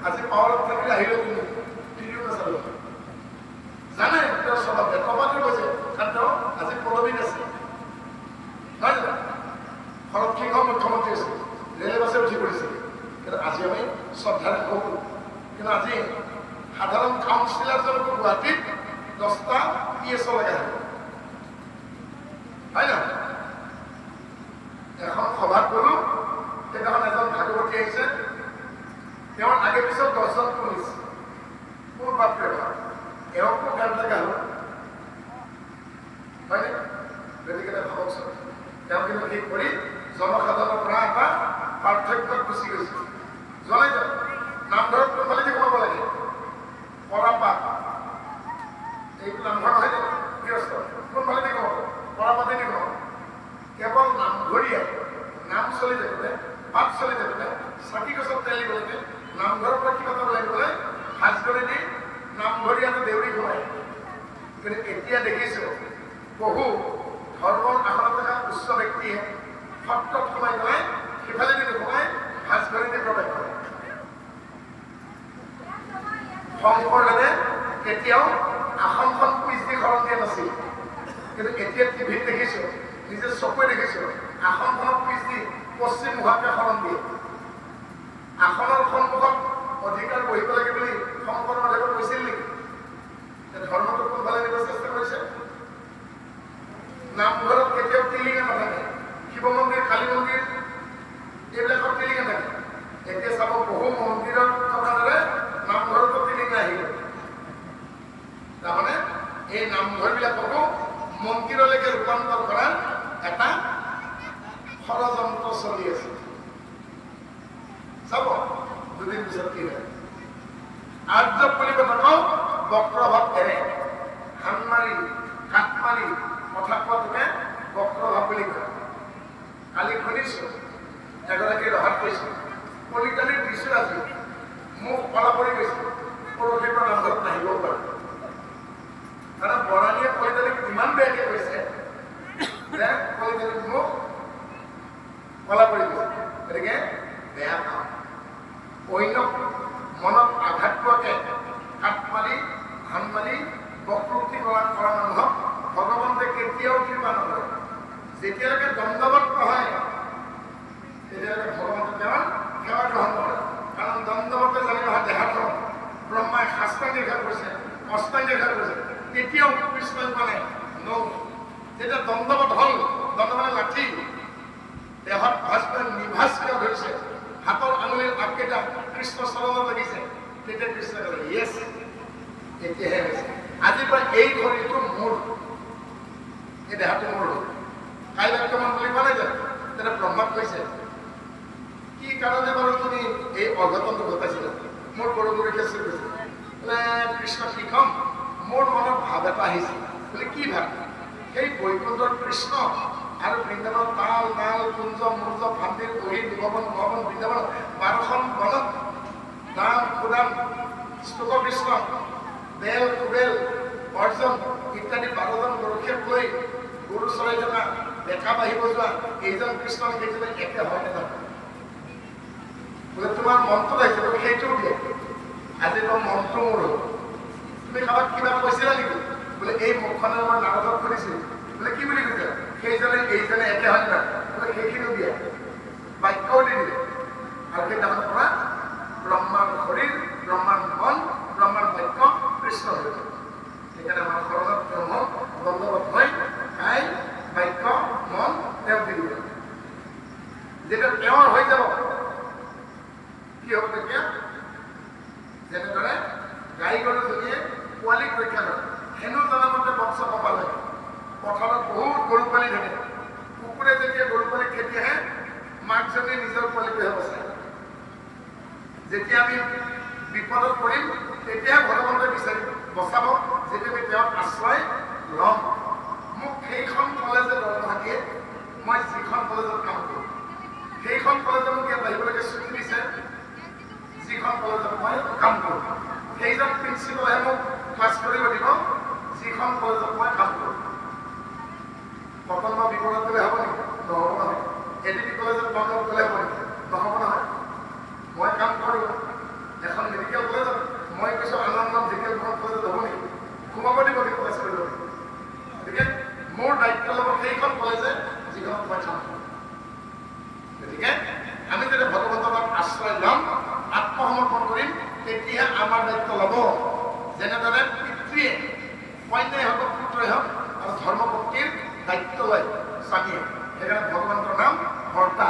আজি পাৱাৰত থাকিলে আহিলে তুমি ফিৰিও নাচালো। জানে তেওঁৰ স্বভাৱ, টকাটো কৈছে, কাৰণ তেওঁ আজি পদবীত আছে, নহয় জানো? শৰৎ সিংহ মুখ্যমন্ত্ৰী আছিল, ৰেলে বাছে উঠি পৰিছিল, কিন্তু আজি আমি শ্ৰদ্ধাৰে কওঁ। কিন্তু আজি সাধাৰণ কাউন্সিলাৰজনকো গুৱাহাটীত 10টা পি এছ অ' লগা হ'ল, হয় নহয়? এখন সভাত গ'লো, সেইদিনাখন এজন ভাগৱতী আহিছে, তেওঁৰ আগে পিছত 10জন পুলিচ। মোৰ বাপৰে বাপ, এওঁকো গান লগা হ'ল, হয়নে? গতিকে ভাবকচোন, তেওঁ কিন্তু সেই কৰি জনসাধাৰণৰ পৰা এটা পাৰ্থক্যত গুচি গৈছে। যোৱা নাই জানো? নামঘৰত কোনফালেদি সোমাব লাগে? পৰাপাত। এইটো নামঘৰ নহয় জানো? গৃহস্থ কোনফালেদি সোমাব? পৰাপাতেদি সোমাব। কেৱল নামঘৰীয়াই নাম চলি থাকোঁতে, পাঠ চলি থাকোঁতে চাকি গছত তেল দিব লাগে, নামঘৰৰ পৰা কিবা এটা ওলাই দিবলৈ সাজ কৰি দি নামঘৰীয়াটো দেউৰী সোমায়। কিন্তু এতিয়া দেখিছোঁ বহু ধৰ্মৰ আসনত থকা উচ্চ ব্যক্তিয়ে সত্ৰত সোমাই গ'লে সিফালেদি নোসোমাই সাজঘৰেদি প্ৰৱেশ কৰে। শংকৰদেৱে কেতিয়াও আসনখন পিছ দি শৰণ দিয়া নাছিল, কিন্তু এতিয়া টিভিত দেখিছোঁ, নিজে চকুৱে দেখিছোঁ, আসনখনক পিছ দি পশ্চিম মুখাকে শৰণ দিয়ে। আসনৰ সন্মুখত অধিকাৰ বহিব লাগে বুলি শংকৰ মাধৱে কৈছিল নেকি? ধৰ্মটো কোনফালে নিব চেষ্টা কৰিছে? নামঘৰত কেতিয়াও টিলিঙা নাথাকে। শিৱ মন্দিৰ, কালী মন্দিৰ এইবিলাকত টিলিঙা থাকে। এতিয়া চাব বহু মন্দিৰত থকাৰ দৰে নামঘৰতো টিলিঙা আহি গ'ল। তাৰমানে এই নামঘৰবিলাককো মন্দিৰলৈকে ৰূপান্তৰ কৰাৰ এটা ষড়যন্ত্ৰ চলি আছে। চাব দুদিন পিছত কি হয়। আৰ্য বুলিব থাকক, বক্ৰভাৱ এৰে। হান মাৰি কাট মাৰি কথা কোৱাটোকে বক্ৰভাৱ বুলি কয়। কালি শুনিছো এগৰাকী ৰহাত কৈছে, কলিতালি দিছো আজি, মোক কলা পৰি গৈছে, পৰহিৰ পৰা নামঘৰত নাহিবও পাৰে। কাৰণ বৰাণীয়ে কলিতালিক ইমান বেয়াকে কৈছে যে কলিতালিক মোক কলা পৰি গৈছে। গতিকে বেয়া কাম, অন্যক মনত আঘাত পোৱাকে কাট মাৰি হান মাৰি বক্ৰোক্তি কৰা মানুহক ভগৱন্তে কেতিয়াও কৃপা নকৰে। যেতিয়ালৈকে দণ্ডৱত নহয় তেতিয়ালৈকে ভগৱন্তে তেওঁৰ সেৱা গ্ৰহণ নকৰে। কাৰণ দণ্ডৱতে জানি নহয় দেহাধৰ্ম, ব্ৰহ্মাই শাস্ত্ৰাংগীকাৰ কৰিছে, অষ্টাংগীকাৰ কৰিছে, তেতিয়াও কৃষ্ণই কোৱা নাই ন। যেতিয়া দণ্ডৱত হ'ল, দণ্ড মানে লাঠি, দেহত ভাঁজ নিভাঁজ কিয় ধৰিছে, হাতৰ আঙুলিৰ আগকেইটা কৃষ্ণ চৰণত লাগিছে, তেতিয়া কৃষ্ণ ক'লে য়েছ, এতিয়াহে হৈছে, আজিৰ পৰা এই শৰীৰটো মোৰ, এই দেহাটো মোৰ হ'ল। কাইলৈ বাক্যমান বুলি কোৱা নাই জানো? তেতিয়া ব্ৰহ্মাক কৈছে, কি কাৰণে বাৰু তুমি এই অঘটনটো ঘটাইছিলা? মোৰ গৰু গৰু খেচি কৈছে। বোলে কৃষ্ণ কি ক'ম, মোৰ মনত ভাৱ এটা আহিছিল। বোলে কি ভাৱ? সেই বৈকুণ্ঠৰ কৃষ্ণ আৰু বৃন্দাবনত তাল নাল কুঞ্জ মুঞ্জ ফান্দিৰ অহি নিভৱন মহাবন বৃন্দাবন 12খন বনত দাম সুদাম স্তোক কৃষ্ণ বেল কুবেল অৰ্জুন ইত্যাদি 12জন গৰখীয়াক লৈ গৰু চৰাই থকা ডেকা বাঢ়ি বজোৱা এইজন কৃষ্ণ সেইজনে একে হয় নে নহয়? বোলে তোমাৰ মনটোত আহিছে, বোলে সেইটোও দিয়ে, আজি তোমাৰ মনটো মোৰ হ'ল। তুমি কাৰোবাক কিবা কৈছিলা নেকি? বোলে এই মুখখনে মই নাৰদক সুধিছিল। বোলে কি বুলি কৈছে? সেইজনে এইজনে একে হয় নে নহয়? বোলে সেইখিনিও দিয়ে, বাক্যও দি দিলে। আৰু সেইদিনাখনৰ পৰা ব্ৰহ্মাৰ শৰীৰ, ব্ৰহ্মাৰ মন, ব্ৰহ্মাৰ বাক্য কৃষ্ণ হৈ গ'ল। সেইকাৰণে আমাৰ শৰণত ব্ৰহ্ম দণ্ডৱত হৈ কাই বাক্য মন তেওঁ দি দিব। যেতিয়া তেওঁৰ হৈ যাব কি হ'ব তেতিয়া? যেনেদৰে গাই গৰুজনীয়ে পোৱালিক ৰক্ষা কৰে, হেনো জনামতে বংশ কপাল লাগে। পথাৰত বহুত গৰু পোৱালি থাকে, কুকুৰে যেতিয়া গৰু পোৱালি খেদি আহে, মাকজনীয়ে নিজৰ পোৱালিটোহে বচায়। যেতিয়া আমি বিপদত পৰিম তেতিয়াহে ভগৱন্তই বিচাৰি বচাব, যেতিয়া আমি তেওঁক আশ্ৰয় ল'ম। মোক সেইখন কলেজে দৰমহা দিয়ে, মই যিখন কলেজত কাম কৰোঁ, সেইখন কলেজে মোক ইয়াত আহিবলৈকে ছুটি দিছে, যিখন কলেজত মই কাম কৰোঁ, সেইজন প্ৰিন্সিপালেহে মোক ক্লাছ কৰিব দিব, যিখন কলেজত মই কাম কৰোঁ। কটন বা বিপদত গ'লে হ'ব নেকি? নহ'ব নহয়। এ ডি পি কলেজত বন্ধত গ'লে হ'ব নেকি? নহ'ব নহয়। মই কাম কৰোঁ এখন মেডিকেল কলেজত, মই কৈছোঁ আনন্দ মেডিকেল কলেজত হ'ব নেকি? সোমাব দিব কিন্তু ক্লাছ কৰিব দিব। গতিকে মোৰ দায়িত্ব ল'ব সেইখন কলেজে যিখনত মই কাম কৰোঁ। গতিকে আমি যেতিয়া ভগৱন্তৰ তাত আশ্ৰয় ল'ম, আত্মসমৰ্পণ কৰিম, তেতিয়া আমাৰ দায়িত্ব ল'ব। যেনেদৰে পিতৃয়ে কন্যাই হওক পুত্ৰই হওক আৰু ধৰ্মপত্নীৰ দায়িত্ব লয় স্বামীয়ে, সেইকাৰণে ভগৱন্তৰ নাম ভৰ্তা।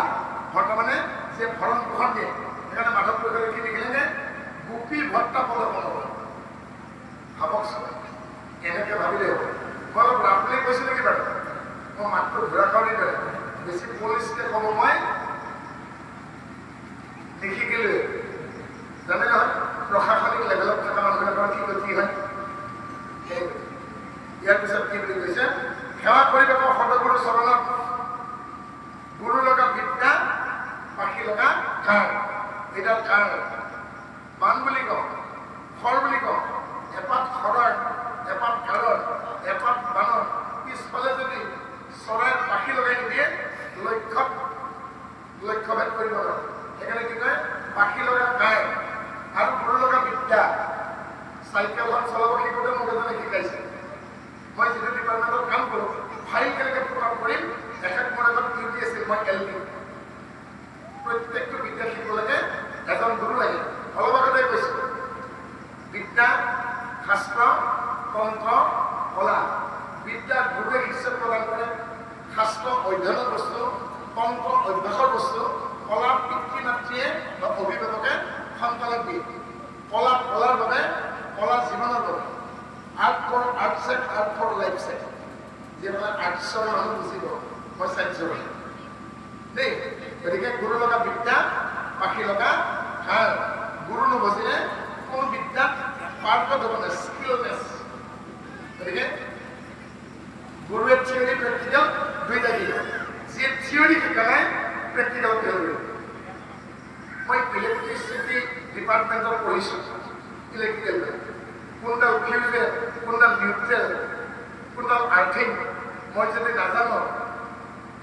ভৰ্তা মানে যে ভৰণ পোষণ দিয়ে। সেইকাৰণে মাধৱ পুৰুষে কি লিখিলে? গোপী ভৰ্তা পদ কমল। ভাবকচোন, এনেকে ভাবিলে হ'ব। মই অলপ ৰাফলি কৈছো নেকি বাৰু? মই মাতটো ঘূৰা কাউৰী দৰে, বেছি পলিচকে ক'ব মই নিশিকিলোৱে। জানে নহয় প্ৰশাসনিক লেভেলত থকা মানুহবিলাকৰ কি গতি হয়। সেই ইয়াৰ পিছত কি বুলি কৈছে? সেৱা কৰিব সদগুৰু চৰণত, গুৰু লগা বিদ্যা পাখি লগা কাঁড়। এইডাল কাঁড়, বান বুলি কওঁ, খৰ বুলি কওঁ। এপাত খৰৰ, এপাত কাঁড়ৰ, এপাত বানৰ পিছফালে যদি চৰাইৰ পাখি লগাই নিদিয়ে, লক্ষ্যত লক্ষ্যভেদ কৰিব নোৱাৰে। সেইকাৰণে কি কয়? পাখি লগা কাঁড় আৰু গুৰু লগা বিদ্যা। চাইকেলখন চলাব শিকোঁতে মোক এজনে শিকাইছে। মই যিটো ডিপাৰ্টমেণ্টত কাম কৰোঁ, ফাইল কেনেকৈ পুট আপ কৰিম, এখেত মোৰ আগত ইউ টি আছিল, মই এল পি। প্ৰত্যেকটো বিদ্যা শিকিব লাগে এজন গুৰু লাগে। অলপ আগতে কৈছোঁ, বিদ্যা, শাস্ত্ৰ, তন্ত্ৰ, কলা। বিদ্যা গুৰুৱে শিষ্যক প্ৰদান কৰে, শাস্ত্ৰ অধ্যয়নৰ বস্তু, তন্ত্ৰ অভ্যাসৰ বস্তু। কলা পিতৃ মাতৃয়ে বা অভিভাৱকে সন্তানক দিয়ে। কলা কলাৰ বাবে, কলা জীৱনৰ বাবে। Art for art sake, art for life sake. যিবিলাক আৰ্টছৰ মানুহ বুজিব, মই চাইন্সৰ দেই। গতিকে গুৰু লগা বিদ্যা পাখি লগা হাৰ। গুৰু নভজিলে কোনো বিদ্যাত পাৰ্গত হ'ব নাই, স্কিলনেছ। গতিকে গুৰুৱে থিয়ৰী প্ৰেক্টিকেল দুইটা দিব। যিয়ে থিয়ৰী শিকা নাই, প্ৰেক্টিকেল ফেইল কৰিব। মই ইলেক্ট্ৰিচিটি ডিপাৰ্টমেণ্টত পঢ়িছোঁ, ইলেক্ট্ৰিকেল কোনডাল ফিউজে, কোনডাল নিউট্ৰেল, কোনডাল আৰ্থিং, মই যদি নাজানো,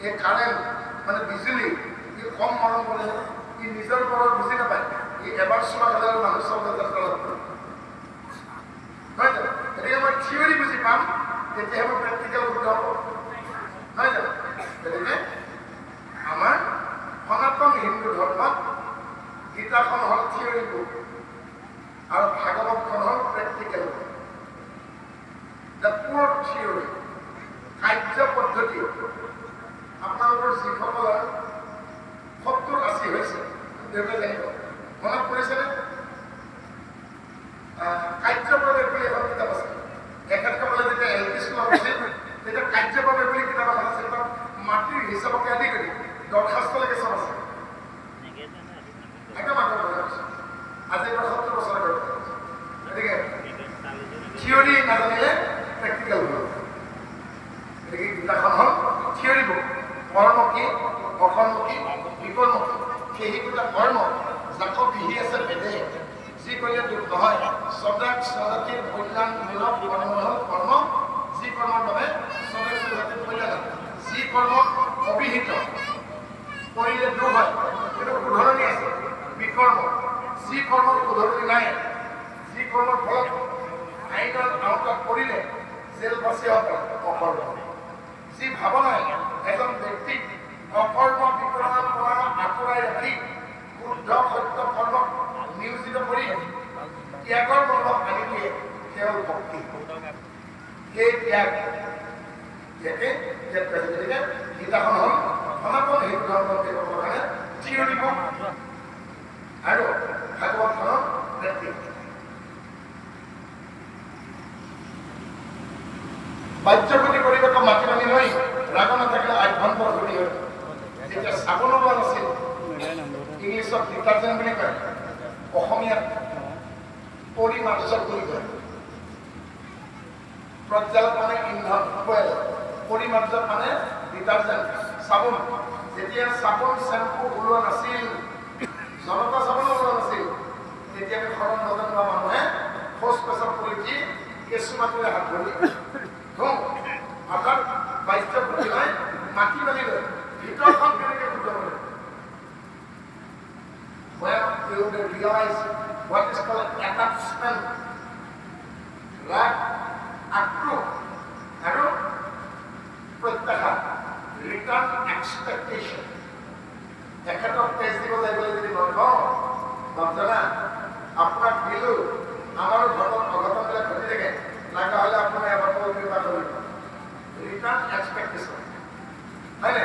এই কাৰেণ্ট মানে বিজুলী, ই কম মৰম কৰে, ই নিজৰ ওপৰত বুজি নাপায়, ই এবাৰ চোৱা খালে আৰু মানুহ চব তলত পৰে, নহয় জানো? গতিকে মই থিয়ৰী বুজি পাম, তেতিয়াহে মই প্ৰেক্টিকেল শুদ্ধ হ'ব, নহয় জানো? গতিকে আমাৰ সনাতন হিন্দু ধৰ্মত গীতাখন হ'ল থিয়ৰী বুক আৰু ভাগৱতখন হ'ল practical book, the pure theory, কাৰ্য পদ্ধতি। আপোনালোকৰ যিসকলৰ 70-80 হৈছে, দেউতাই জানিব, মনত পৰিছেনে? কাৰ্যপ্ৰৱেশ বুলি এখন কিতাপ আছে। এখেতসকলে যেতিয়া এল পি স্কুলত আছিল, তেতিয়া কাৰ্যপ্ৰৱেশ বুলি কিতাপ এখন আছিল। তাত মাটিৰ হিচাপকে আদি কৰি দৰখাস্তলৈকে চব আছে। একদম আগৰ কথা কৈছোঁ, আজিৰ পৰা 70 বছৰ আগৰ কথা কৈছোঁ। গতিকে থিয়ৰী নাজানিলে প্ৰেক্টিকেল হ'ল। গতিকে গীতাখন হ'ল থিয়ৰী বুক। কৰ্ম কি, অকৰ্ম কি, বিকৰ্ম কি, সেই দুটা কৰ্ম যাক বিহি আছে বেদে, যি কৰিলে দোষ নহয়। স্বজাত স্বজাতিৰ কল্যাণমূলক কৰ্ম হ'ল কৰ্ম, যি কৰ্মৰ বাবে স্বজাত স্বজাতিৰ কল্যাণ হয়। যি কৰ্ম অবিহিত, কৰিলে দোষ হয়, কিন্তু শুধৰণি আছে, বিকৰ্ম। যি কৰ্মৰ শুধৰণি নাই, যি কৰ্মৰ ফলত আইনৰ আওতাত পৰিলে জেল বাচি হ'ব পাৰে, অকৰ্ম। যি ভাৱনাই এজন ব্যক্তিক অকৰ্ম বিকৰণৰ পৰা আঁতৰাই ৰাখি শুদ্ধ সত্য কৰ্মক নিয়োজিত কৰি ত্যাগৰ মনোভাৱ আনি দিয়ে, সেই হ'ল ভক্তি। সেই ত্যাগ, ইয়াকে ত্যাগ কৈছে। গতিকে গীতাখন হ'ল সনাতন হিন্দু ধৰ্মৰ লোকসকলৰ কাৰণে থিয়ৰী বুক আৰু ভাগৱতখনৰ প্ৰেক্টিকেল। বাহ্যপতি কৰিব মাটি মানি লৈ ৰাগ নাথাকিলে আভ্যন্তৰ ক্ষতি হয়। যেতিয়া চাবোন ওলোৱা নাছিল, ইংলিছত ডিটাৰজেণ্ট বুলি কয়, অসমীয়াত পৰিমাৰ্জক বুলি কয়। প্ৰজ্বালক মানে ইন্ধন, ফুৱেল, পৰিমাৰ্জক মানে ডিটাৰজেণ্ট, চাবোন। যেতিয়া চাবোন চেম্পু ওলোৱা নাছিল, জনতা চাবোন ওলোৱা নাছিল, তেতিয়া আমি শৰণ ভজন লোৱা মানুহে শৌচ পেচাব কৰি উঠি কেঁচু মাটিৰে হাত ধৰি ধোঁ। অৰ্থাৎ বাহ্য প্ৰতিমাই মাটি বালি লৈ ভিতৰখন কেনেকৈ শুদ্ধ কৰে। When you will realize what is called attachment, ৰাগ, আক্ৰোশ আৰু প্ৰত্যাশা, ৰিটাৰ্ণ এক্সপেক্টেশ্যন। তেখেতক টেষ্ট দিব যাই পেলাই যদি মই কওঁ, বাপজনা, আপোনাক দিলোঁ, আমাৰো ঘৰত অঘটনবিলাক ঘটি থাকে, লগা হ'লে আপোনাৰ এবাৰ কৃপা কৰিব। ৰিটাৰ্ণ এক্সপেক্টেশ্যন, হয়নে?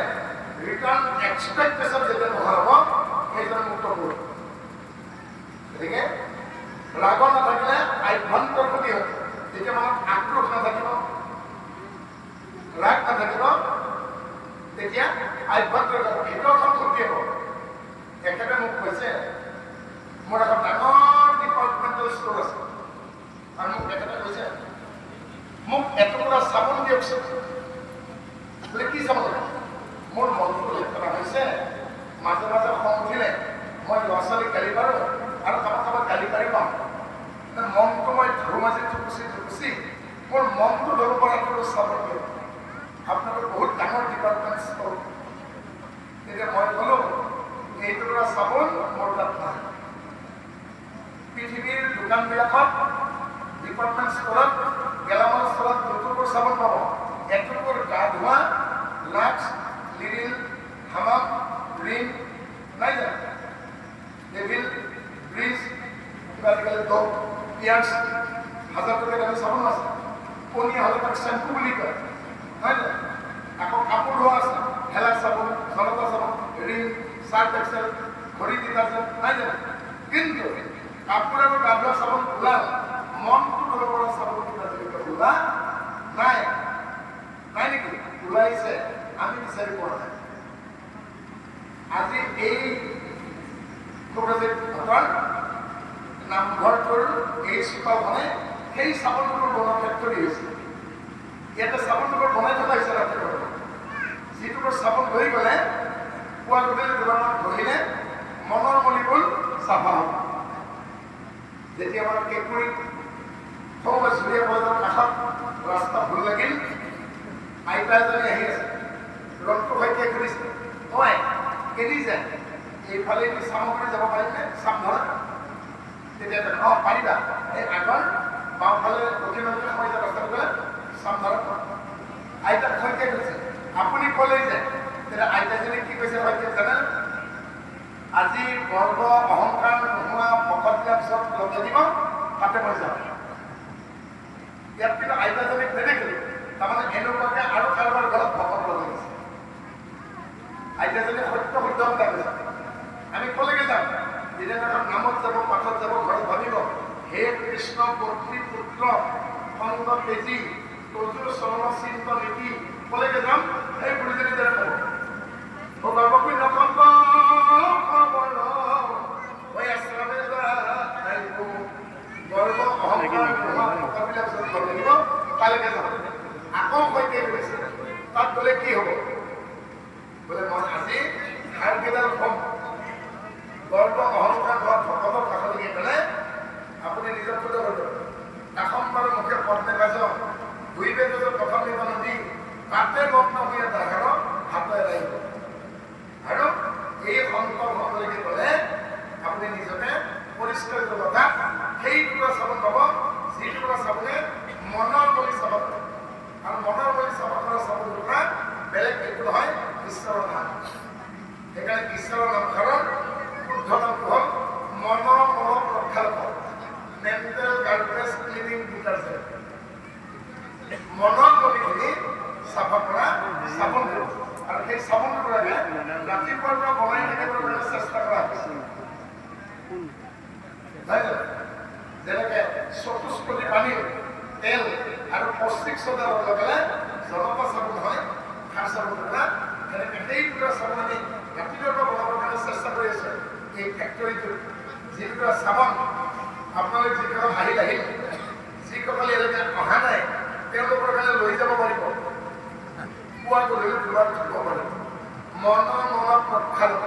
ৰিটাৰ্ণ এক্সপেক্টেশ্যন যেতিয়া নোহোৱা হ'ব, সেইজন মুক্ত পুৰুষ। গতিকে ৰাগ নাথাকিলে আভ্যন্তৰ ক্ষতি হয়। যেতিয়া মনত আক্ৰোশ নাথাকিব, ৰাগ নাথাকিব, তেতিয়া আভ্যন্তৰ ভিতৰখন ক্ষতি হ'ব। তেখেতে মোক কৈছে, মোৰ এখন ডাঙৰ ডিপাৰ্টমেণ্টেল ষ্ট'ৰ আছে আৰু মোক তেখেতে কৈছে, মোক এটুকুৰা চাবোন দিয়কচোন। বোলে, কি চাবোন লাগে? মোৰ মনটো লেতেৰা হৈছে, মাজে মাজে খং উঠিলে মই ল'ৰা ছোৱালীক গালি পাৰোঁ আৰু কাৰোবাক কাৰোবাক গালি পাৰি পাওঁ। মনটো মই ধুমাজি থুকুচি থুকুচি মোৰ মনটো ধৰিব পৰা এটুকুৰা চাবোন দিয়ক, আপোনালোকৰ বহুত ডাঙৰ ডিপাৰ্টমেণ্ট ষ্ট'ৰ। তেতিয়া মই ক'লোঁ, এইটুকুৰা চাবোন মোৰ তাত নাই। পৃথিৱীৰ দোকানবিলাকত, ডিপাৰ্টমেণ্ট ষ্ট'ৰত, গেলামাল ষ্ট'ৰত দুটুকুৰ চাবোন পাব। এটুকুৰ গা ধোৱা, লাক্স, লিৰিল, হামাম, ৰিন, নাই জানো, ডেভিল, ব্ৰিজ, কিবা আজিকালি ডভ, পিয়াৰ্চ, হাজাৰ টকীয়া দামী চাবোন আছে। পনীয়া হ'লে তাক চেম্পু বুলি কয়, নহয় জানো? আকৌ কাপোৰ ধোৱা আছে, হেলা। চাৰ্ফ এক্সেল, ঘড়ী ডিটাৰজেণ্ট নাই জানো? কিন্তু কাপোৰ আৰু গা ধোৱা চাবোন ওলাল, মনটো ধুব পৰা চাবোন কিন্তু আজিলৈকে ওলা নাই। নাই নেকি? ওলাইছে, আমি বিচাৰি পোৱা নাই। আজি এই শুভ্ৰজিৎ নামঘৰটোৰ এই চোতালখনে সেই চাবোনটোৰ বনোৱা ফেক্টৰী হৈছে। ইয়াতে চাবোনটোৰ বনাই থকা হৈছে ৰাতিপুৱা। যিটোকৰ চাবোন ঘঁহি গ'লে পুৱা গধূলি দুবাৰমান ঘঁহিলে মনৰ মলিবোৰ চাফা হ'ব। যেতিয়া আমাৰ কেঁকুৰিত সৌ জুৰীয়া কলেজৰ কাষত ৰাস্তা ভুল লাগিল, আইতা এজনী আহি আছে। ৰংটো শইকীয়াই সুধিছে, ঐ কেনি যায়, এইফালেদি চামগুৰি যাব পাৰিমনে, চামধৰা? তেতিয়া ক'লে, অঁ পাৰিবা, এই আগৰ বাওঁফালে দক্ষিণলৈ সোমাই যোৱা ৰাস্তাটো গ'লে চামধৰা। আইতাক শইকীয়াই কৈছে, আপুনি ক'লেই যায়। তেতিয়া আইতাজনী কি কৈছে শইকীয়াক জানে? আজি গৰ্ব অহংকাৰ নোহোৱা ভকতবিলাক চব লগ লাগিব, তাতে মই যাম। ইয়াত কিন্তু আইতাজনীক নেদেখিলো। তাৰমানে এনেকুৱাকে আৰু কাৰোবাৰ ঘৰত ভকত লগ লাগিছে। আইতাজনী সত্য শুদ্ধ কথা কৈছে। আমি কলৈকে যাম? যিদিনাখন নামত যাব, পাঠত যাব, ঘৰত ভাবিব, হে কৃষ্ণ পত্নী পুত্ৰ সংগ তেজি তজুৰ চৰণ চিন্ত নীতি, কলৈকে যাম? সেই বুঢ়ীজনী দৰে ক'ব, গৰ্ভকুই নকন্ত আশ্ৰমে গৰ্ব অহংকাৰ নোহোৱা ভকতবিলাক য'ত লগ লাগিব তালৈকে যাব। আকৌ শইকীয়াই কৈছে, তাত গ'লে কি হ'ব? বোলে মই আজি হাড়কেইডাল কম। গৰ্ব অহংকাৰ হোৱা ভকতৰ কাষলৈকে গ'লে আপুনি নিজক শুদ্ধ কৰিব। তাসম্বাৰ মুখে পদ্মে কাজ দুই বেদ কথমিত নদী, তাতে মগ্ন হৈ তাহাৰ হাত এৰাইব। আৰু এই সন্তৰ ঘৰলৈকে গ'লে আপুনি নিজকে পৰিষ্কাৰ কৰিব। তাত সেই টুকুৰা চাবোন পাব, যি টুকুৰা চাবোনে মনৰ মলি চাফা কৰে। আৰু মনৰ মলি চাফা কৰা চাবোন টুকুৰা বেলেগ একো নহয়, ঈশ্বৰৰ নাম। সেইকাৰণে ঈশ্বৰৰ নামষাৰৰ শুদ্ধ নামটো হ'ল মনৰ মল প্ৰক্ষালক, মেণ্টেল গাৰ্বেজ ক্লিনিং ডিটাৰজেণ্ট। মনৰ মলিখিনি চাফা কৰা চাবোনটো। আৰু সেই চাবোন টুকুৰাকে ৰাতিপুৱাৰ পৰা বনাই থাকিবৰ কাৰণে চেষ্টা কৰা হৈছে, নহয় জানো? যেনেকে চতুষ্পদী পানীৰ তেল আৰু কষ্টিক চ'ডা লগালে জনতা চাবোন হয়, খাৰ চাবোন টুকুৰা, তেনেকে সেই টুকুৰা চাবোন আমি ৰাতিপুৱাৰ পৰা বনাবৰ কাৰণে চেষ্টা কৰি আছো এই ফেক্টৰীটোত। যি টুকুৰা চাবোন আপোনালোক যিসকল আহিল আহিল, যিসকল ইয়ালৈকে অহা নাই তেওঁলোকৰ কাৰণে লৈ যাব পাৰিব। পুৱা গধূলি দুবাৰ ধুব পাৰিব। মনৰ মল প্ৰক্ষালক,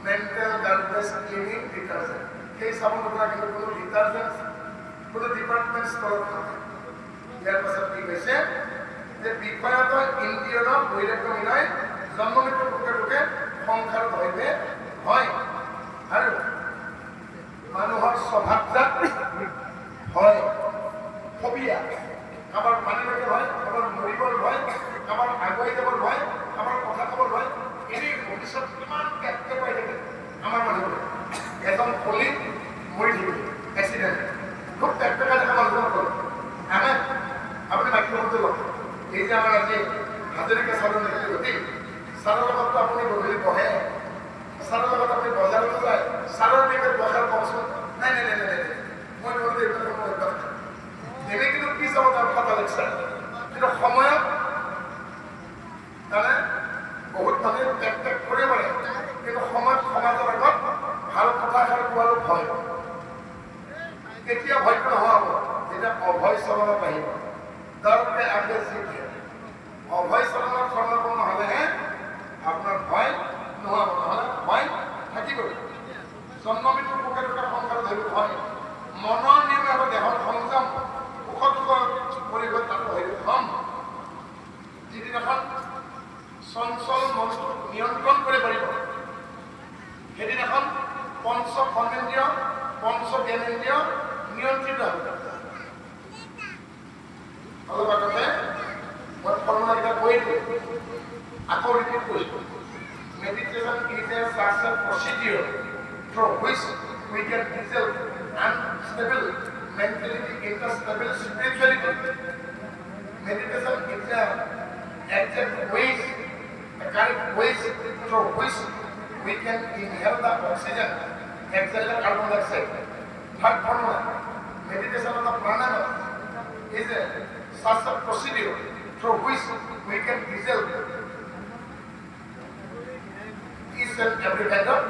মেণ্টেল গাৰ্বেজ ক্লিনিং ডিটাৰজেণ্ট। সেই চাবোন টুকুৰা কিন্তু কোনো ডিটাৰজেণ্ট, কোনো ডিপাৰ্টমেণ্ট ষ্টৰত নহয়। ইয়াৰ পাছত কি কৈছে যে বিষয়ত ইন্দ্ৰিয়ৰ বৈৰাগ্য মিলাই জন্ম মৃত্যু দুখে দুখে সংসাৰত হইবে হয়। আৰু মানুহৰ স্বভাৱজাত ভয়, ফবিয়া। কাৰোবাৰ পানীলৈকে ভয়, কাৰোবাৰ মৰিবৰ ভয়, কাৰোবাৰ আগুৱাই যাবৰ ভয়, কাৰোবাৰ কথা ক'বৰ ভয়। এনেই ভৱিষ্যত কিমান টেপকে পাই থাকে আমাৰ মানুহবোৰে। এজন কলিগ মৰি থাকিল এক্সিডেণ্ট। খুব টেপটেকাই থকা মানুহজন ক'লে, আমেন, আপুনি মাইক্ৰফোনটো লওক। এই যে আমাৰ আজি হাজৰিকা ছাৰৰ মৃত্যু ঘটিল, ছাৰৰ লগততো আপুনি গধূলি বহে, ছাৰৰ লগত আপুনি বজাৰতো যায়, ছাৰৰ বিষয়ে দুআষাৰ কওকচোন। নাই নাই নাই নাই নাই, মই নহ'লে এইবিলাক মোৰ অভ্যাস নাই। এনেই কিন্তু কি চাব তাৰ কথা লেকচাৰ। কিন্তু সময়ত তাৰমানে বহুত মানুহে টেক টেক কৰিব পাৰে, কিন্তু সময়ত সমাজৰ আগত ভাল কথা এষাৰ কোৱাৰো ভয়। কেতিয়া ভয়টো নোহোৱা হ'ব? যেতিয়া অভয় চৰণত আহিব। डर के आगे जीत। অভয় চৰণত শৰণাপন্ন হ'লেহে আপোনাৰ ভয় নোহোৱা হ'ব, নহ'লে ভয় থাকিবই। জন্ম মৃত্যু পোকে দুটা সংসাৰত ধৰিব ভয়। মনৰ নিয়মে হ'ব দেহৰ সংযম, সুখ দুখ পৰিৱেশ তাতো হয়তো ধম। যিদিনাখন চঞ্চল মনটোক নিয়ন্ত্ৰণ কৰিব পাৰিব, সেইদিনাখন পঞ্চ কৰ্মেন্দ্ৰিয়, পঞ্চ জ্ঞানেন্দ্ৰিয় নিয়ন্ত্ৰিত হ'ব। অলপ আগতে মই ফৰ্মুলাকেইটা কৈ দিলোঁ, আকৌ ৰিপিট কৰিছোঁ। Meditation is a such a procedure through which we can dissolve unstable mentality into stable spirituality. Meditation is a exact ways, a correct ways through which We can inhale the oxygen, exhale the carbon dioxide. Third formula, meditation of the pranayama is a such a procedure through which we can dissolve each and every kind of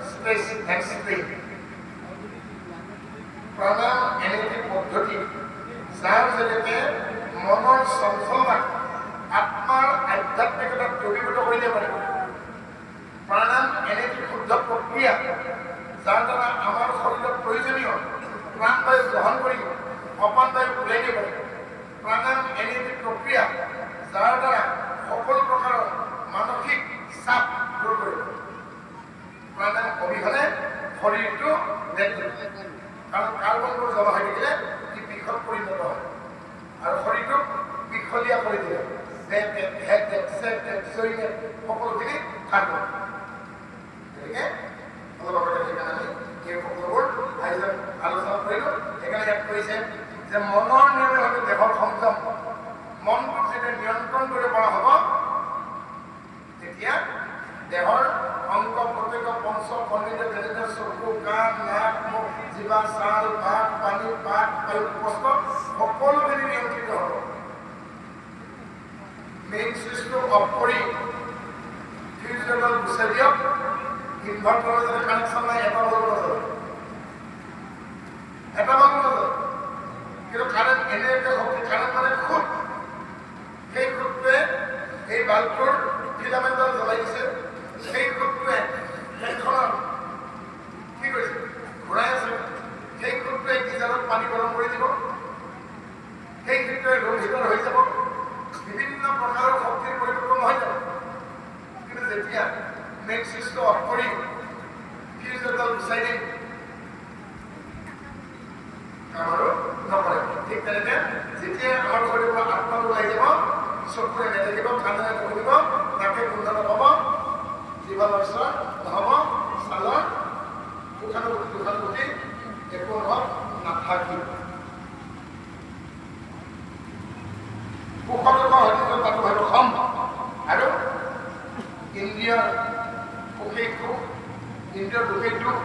stress and strain. প্রাণায়াম এনে একটি পদ্ধতি যাৰ জৰিয়তে মনৰ চঞ্চলতাক আত্মাৰ আধ্যাত্মিকতাত দ্ৰৱীভূত কৰি দিব পাৰে। প্ৰাণায়াম এনে এটি শুদ্ধ প্ৰক্ৰিয়া যাৰ দ্বাৰা আমাৰ শৰীৰত প্ৰয়োজনীয় প্ৰাণবায়ু গ্ৰহণ কৰি অপান বায়ু ওলাই দিব পাৰে। প্ৰাণায়াম এনে এটি প্ৰক্ৰিয়া যাৰ দ্বাৰা সকলো প্ৰকাৰৰ মানসিক চাপ দূৰ কৰিব। প্ৰাণায়াম অবিহনে শৰীৰটো ডেড। কাৰণ কাৰ্বনবোৰ জমা হৈ থাকিলে ই বিষত পৰিণত হয় আৰু শৰীৰটোক বিষলীয়া কৰি দিয়ে। বেটেক, হেডেক, চেটেক, জৈনেক সকলোখিনি কাৰ্বন। গতিকে অলপ আগতে সেইকাৰণে আমি এই সকলোবোৰ আয়োজন আলোচনা কৰিলোঁ। সেইকাৰণে ইয়াত কৈছে যে মনৰ নিয়মে হয়তো দেহৰ সংযম। মনটোক যেতিয়া নিয়ন্ত্ৰণ কৰিব পৰা হ'ব, তেতিয়া দেহৰ অংগ প্ৰত্যংগ, পঞ্চ কৰ্মেন্দ্ৰিয়, যেনে চকু, কাণ, নাক, মুখ, জিভা, ছাল, ভাত, পানী, পাত, বায়ু, উপস্থ সকলোখিনি নিয়ন্ত্ৰিত হ'ব। মেইন চুইচটো অফ কৰি ফিউজডাল গুচাই দিয়ক। ইনভাৰ্টাৰৰ যদি কানেকশ্যন নাই, এটা বাল্বো নজ্বলে, এটা বাল্বো নজ্বলে। কিন্তু কাৰেণ্ট এনেকৈ শক্তি, কাৰেণ্ট মানে খুঁত। সেই খুঁতটোৱে এই বাল্বটোৰ ফিলামেণ্টডাল জ্বলাই দিছে। সেই খুঁতটোৱে ফেনখনত কি কৰিছে? ঘূৰাই আছে। সেই খুঁতটোৱে গিজাৰত পানী গৰম কৰি দিব। সেই খুঁতটোৱে ৰুম হিটাৰ হৈ যাব। বিভিন্ন প্ৰকাৰৰ শক্তিৰ পৰিৱৰ্তন হৈ যাব। কিন্তু যেতিয়া মেইন চুইচটো অফ কৰি ফিউজডাল গুচাই দিম, কাম আৰু নকৰে। ঠিক তেনেকে যেতিয়া আমাৰ শৰীৰৰ পৰা আত্মাটো ওলাই যাব, চকুৰে নেদেখিব, কাণেৰে নুশুনিব, নাকে গোন্ধ নাপাব, জিভা লৰচৰ নহ'ব, ছালৰ সুখানুভূতি দুখানুভূতি একো অনুভৱ নাথাকিব। সুখ দুখ হয়তো তাতো হয়তো সম আৰু ইন্দ্ৰিয়ৰ সুখেই সুখ, ইন্দ্ৰিয়ৰ দুখেই দুখ।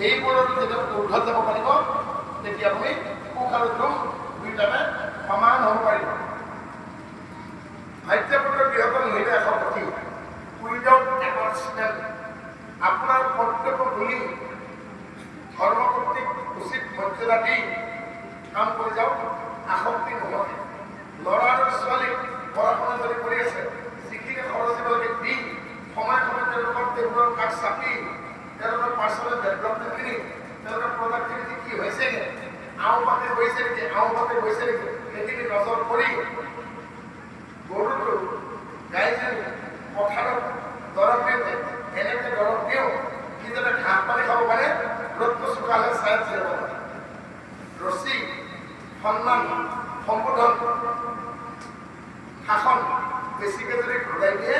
এইবোৰত যেতিয়া ঊৰ্ধত যাব পাৰিব, তেতিয়া আপুনি সুখ আৰু দুখ দুয়োটাতে সমান হ'ব পাৰিব। ভাৰ্যাপুত্ৰ গৃহত নহিলে 100 কোটি, উইদাউট এটাচমেণ্ট। আপোনাৰ কৰ্তব্য বুলি ধৰ্মপত্নীক উচিত মৰ্যাদা দি কাম কৰি যাওক, আসক্তি নোহোৱাকৈ। ল'ৰা আৰু ছোৱালীক পঢ়া শুনা যদি কৰি আছে, যিখিনি খৰচ দিব লাগে দি, সময়ে সময়ে তেওঁলোকৰ টেবুলৰ কাষ চাপি তেওঁলোকৰ পাৰ্চনেল ডেভেলপমেণ্টখিনি, তেওঁলোকৰ প্ৰডাক্টিভিটি কি হৈছে, আওপাতে গৈছে নেকি, আওপাতে গৈছে নেকি, সেইখিনি নজৰ কৰি। গৰুটো, গাইজনী পথাৰত দৰৱ দিওঁতে এনেকৈ দৰৱ দিওঁ সি যাতে ঘাঁহ পানী খাব পাৰে, ৰ'দটো চোকা হ'লে ছায়াত জিৰাব পাৰে। ৰছী, সন্মান, সম্বোধন, শাসন বেছিকে যদি ঘূৰাই দিয়ে,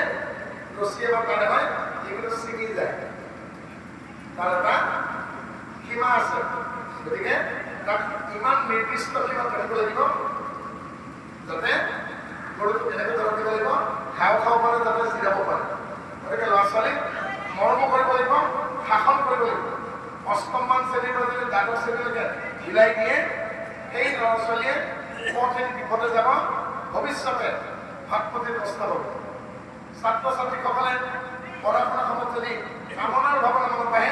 ৰছী এবাৰ টানে হয়, সেইখিনি ছিঙি যায়। তাৰ এটা সীমা আছে। গতিকে তাক ইমান নিৰ্দিষ্ট সীমাত ৰাখিব লাগিব যাতে গৰুটোক এনেকৈ দৰৱ দিব লাগিব, ঘাঁহ খাব পাৰে, যাতে জিৰাব পাৰে। গতিকে ল'ৰা ছোৱালীক মৰমো কৰিব লাগিব, শাসন কৰিব লাগিব। অষ্টমমান শ্ৰেণীৰ পৰা যদি দ্বাদশ শ্ৰেণীলৈকে ঢিলাই দিয়ে, সেই ল'ৰা ছোৱালীয়ে পথে বিপদে যাব, ভৱিষ্যতে ভাতপতিৰ প্ৰস্তাৱ হ'ব। ছাত্ৰ ছাত্ৰীসকলে পঢ়া শুনা সময়ত যদি কামনাৰ ভাৱনা মনত আহে,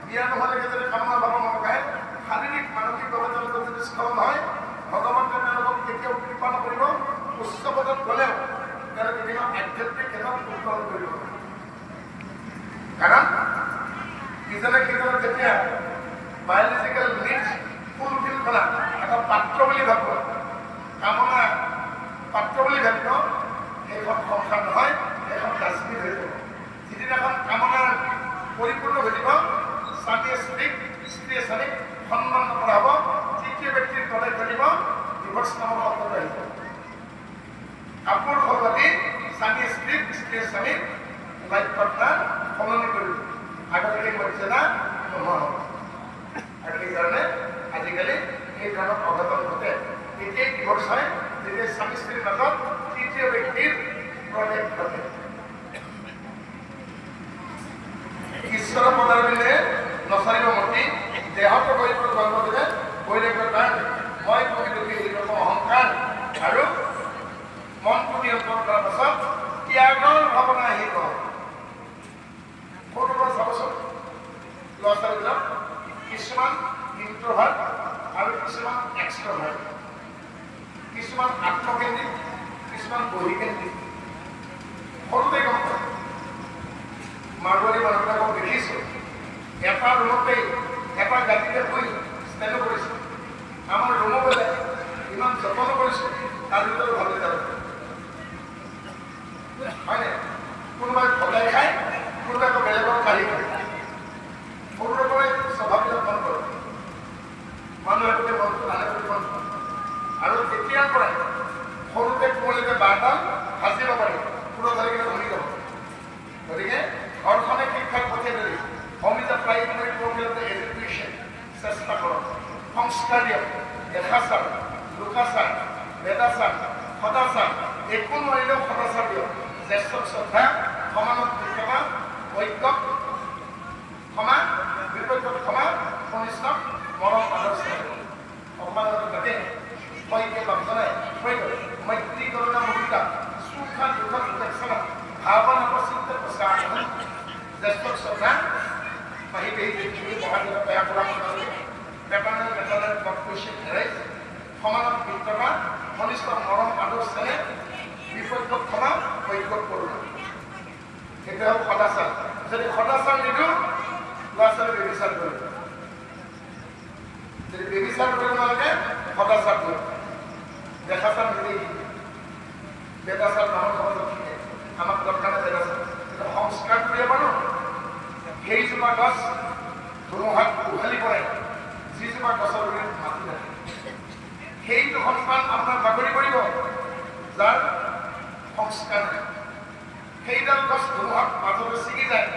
বিয়া নোহোৱালৈকে যদি কামনাৰ ভাৱনা মনত আহে, শাৰীৰিক মানসিকভাৱে তেওঁলোকৰ যদি স্খলন হয়, ভগৱন্তে তেওঁলোকক কেতিয়াও কৃপা নকৰিব। উচ্চ পদত গ'লেও তেওঁলোকে বিভিন্ন আধ্যাত্মিক ক্ষেত্ৰত উত্তৰণ কৰিব। কাৰণ ইজনে সিজনক যেতিয়া বায়'লজিকেল নিডছ ফুলফিল কৰা এটা পাত্ৰ বুলি ভাবিব, কামনা পাত্ৰ বুলি ভাবিব, সেইখন সংসাৰ নহয়, সেইখন ডাষ্টবিন হৈ যাব। যিদিনাখন কামনাৰ পৰিপূৰ্ণ ঘটিব, স্বামীয়ে স্ত্ৰীক, স্ত্ৰীয়ে স্বামীক সন্মান নকৰা হ'ব, তৃতীয় ব্যক্তিৰ প্ৰৱেশ ঘটিব, ডিভৰ্চ নামৰ শব্দটো আহিব। কাপোৰ সলনি স্বামীয়ে স্ত্ৰীক, স্ত্ৰীয়ে স্বামীক লাইফ পাৰ্টনাৰ সলনি কৰিব। আগতে সেই মৰ্যাদা নোহোৱা হ'ব। আৰু সেইকাৰণে আজিকালি সেই ধৰণৰ অঘটন ঘটে। তেতিয়াই ডিভৰ্চ হয় যেতিয়া স্বামী স্ত্ৰীৰ মাজত তৃতীয় ব্যক্তিৰ প্ৰৱেশ ঘটে। নিয়ন্ত্ৰণ কৰাৰ পাছত ত্যাগৰ ভাৱনা আহিব। সৰুৰ পৰা চাবচোন ল'ৰা ছোৱালীবিলাক, কিছুমান ইণ্ট্ৰভাৰ্ট আৰু কিছুমান এক্সট্ৰভাৰ্ট, কিছুমান আত্মকেন্দ্ৰিক, কিছুমান বহিকেন্দ্ৰিক। সৰুতে গম পায়। মাৰোৱাৰী মানুহবিলাকক দেখিছোঁ, এটা ৰুমতেই এটা গাড়ীতে শুই ষ্টেণ্ডো কৰিছে। আমাৰ ৰুমো বেলেগ, ইমান যত্ন কৰিছোঁ, তাৰ ভিতৰত ভালে যাব হয়নে? কোনোবাই ভগাই খায়, কোনোবাই আকৌ বেলেগক কাঢ়ি খায়। সৰুৰে পৰাই স্বভাৱবিলাক মন কৰে। মানুহে প্ৰতি মনটো টানে প্ৰতি মন। আৰু তেতিয়াৰ পৰাই সৰুতে কোমলিতে বাঁহডাল সাজিব পাৰি, পুৰত ধৰি কিনে ভাঙি যাব। গতিকে ঘৰখনে শিক্ষাক পঠিয়াই দিলে। Home is a primary program of the education. চেষ্টা কৰক, সংস্কাৰ দিয়ক, দেখাচাৰ, লোকাচাৰ, বেদাচাৰ, সদাচাৰ। একো নোৱাৰিলেও সদাচাৰ দিয়ক। জ্যেষ্ঠক শ্ৰদ্ধা, সমানত মিত্ৰতা, ঐক্যক ক্ষমা, বিপক্ষত ক্ষমা, কনিষ্ঠক মৰম আদৰ স্নেহ। অপমানত তাকে শইকীয়া বাপজনাই কৈ গ'ল, মৈত্ৰী, কৰুণা, মুদিতা, সুখ দুখ উপেক্ষা, ভাৱনা প্ৰচিন্ত প্ৰচাৰ। জ্যেষ্ঠক শ্ৰদ্ধা, মাহী পেহী জেঠী মহাদেৱ বেয়া কৰা পেপানেল মেটানেল ব্লাড কুৱেশ্যন এৰাইজ, সমানত মিত্ৰতা, কনিষ্ঠ মৰম আদৰ স্নেহ, বিপক্ষক ক্ষমা, ঐক্যক কৰুণা। সেইটো হ'ল সদাচাৰ। যদি সদাচাৰ নিদিওঁ, ল'ৰা ছোৱালী ব্যভিচাৰ কৰিব। যদি ব্যভিচাৰ কৰিব নালাগে, সদাচাৰ কৰিব। দেখাচাৰ নিজেই শিকে, বেদাচাৰ ব্ৰাহ্মণ সমাজত শিকে। আমাক দৰকাৰ নাই বেদাচাৰ, কিন্তু সংস্কাৰ কৰিব পাৰোঁ। সেইজোপা গছ ধুমুহাত উভালি পৰে যিজোপা গছৰ গুৰিত মাটি নাথাকে। সেইটো সন্তান আপোনাৰ বাগৰি পৰিব যাৰ সংস্কাৰ নাই। সেইডাল গছ ধুমুহাত মাজতে ছিগি যায়।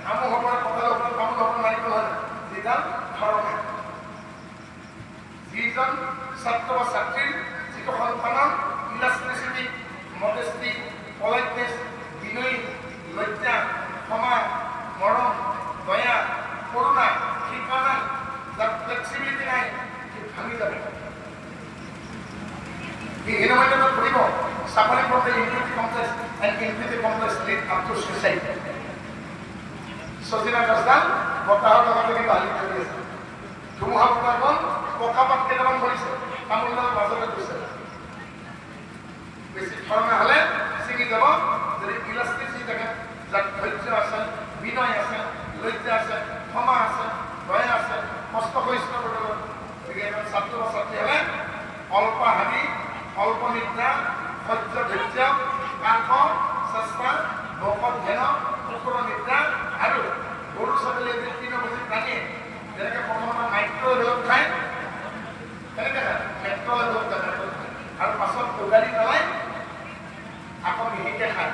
আমো হ'ব, কঁঠাল হ'ব, তামোল হ'ব, নাৰিকল হয়, যিডাল ধৰণে যিজন ছাত্ৰ বা ছাত্ৰীৰ, যিটো সন্তানৰ ইলাষ্টিচিটি, মডেষ্টি, পলাইটনেছ, বিনয়ী, লজ্জা, ক্ষমা, মৰম, দয়া, কৰুণা শিকা নাই, যাৰ ফ্লেক্সিবিলিটি নাই, সি ভাঙি যাব। সি হীনমন্যতাত পৰিব। Suffering from the inferiority complex, and inferiority complex lead up to suicide. Sajina গছডাল বতাহৰ লগতে কিন্তু হালি থাকি আছে। ধুমুহা বতাহ গ'ল, পকা পাত কেইটামান পৰিছে, তামোলডাল মাজতে গৈছে। বেছি ঠৰঙা হ'লে ছিঙি যাব। যদি ইলাষ্টিচিটি থাকে, যাৰ ধৈৰ্য আছে, বিনয় আছে, লজ্জা আছে, ক্ষমা আছে, দয়া আছে, কষ্ট সহিষ্ণু কৰিব। গতিকে এজন ছাত্ৰ বা ছাত্ৰী হ'লে অল্পাহাৰী, অল্প নিদ্ৰা, সহ্য ধৈৰ্য, কাৰ্য চেষ্টা, বকত ধ্যান, কুকুৰ নিদ্ৰা। আৰু গৰু ছাগলী এবিধ তৃণভোজী প্ৰাণীয়ে যেনেকৈ প্ৰথমতে মাইক্ৰ' লেভেলত খায়, কেনেকৈ খায়? মেক্ৰ' লেভেলত খায়, আৰু পাছত উগাৰি পেলাই আকৌ মিহিকে খায়।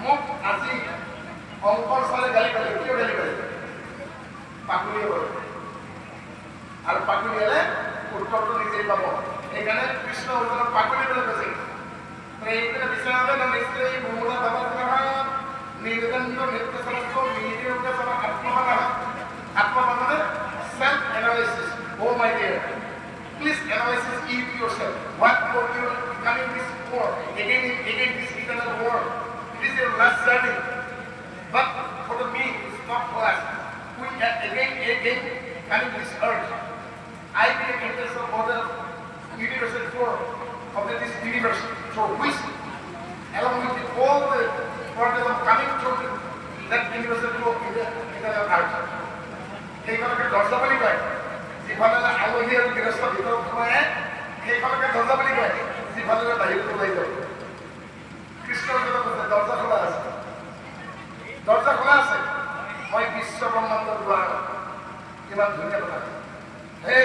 মোক আজি অংকৰ ছাৰে গালি পালে। কিয় গালি পালে? পাকুলিয়ে কৰে আৰু পাকুলিয়ালে উত্তৰটো নিজেই পাব। সেইকাৰণে কৃষ্ণ অৰ্জুনক পাকুলি বুলি কৈছে। নিস্ত্ৰী মূল নিৰ্দণ্ড নিত্যসৰস্ব নিৰ্যোগ আত্মমানঃ। আত্মমান মানে self analysis. Oh my dear, please analysis it yourself. What for you coming this world again, again this eternal world? It is your last journey, but for the me it's not last. We are again again coming this earth. I be the interest of all the universal flow of this universe, through which along with all the particles coming through that universal flow in the eternal earth. সেইখনকে দৰ্জা বুলি কয়। যিফালে আলহী আৰু গৃহস্থ ভিতৰত সোমাই আহে, সেইখনকে দৰ্জা বুলি কয়। যিফালে বাহিৰত ওলাই যাব। কৃষ্ণৰ কথা কৈছে, দৰ্জা খোলা আছে, দৰ্জা খোলা আছে। মই বিশ্ব ব্ৰহ্মাণ্ডৰ দুৱাৰ। কিমান ধুনীয়া কথা। সেই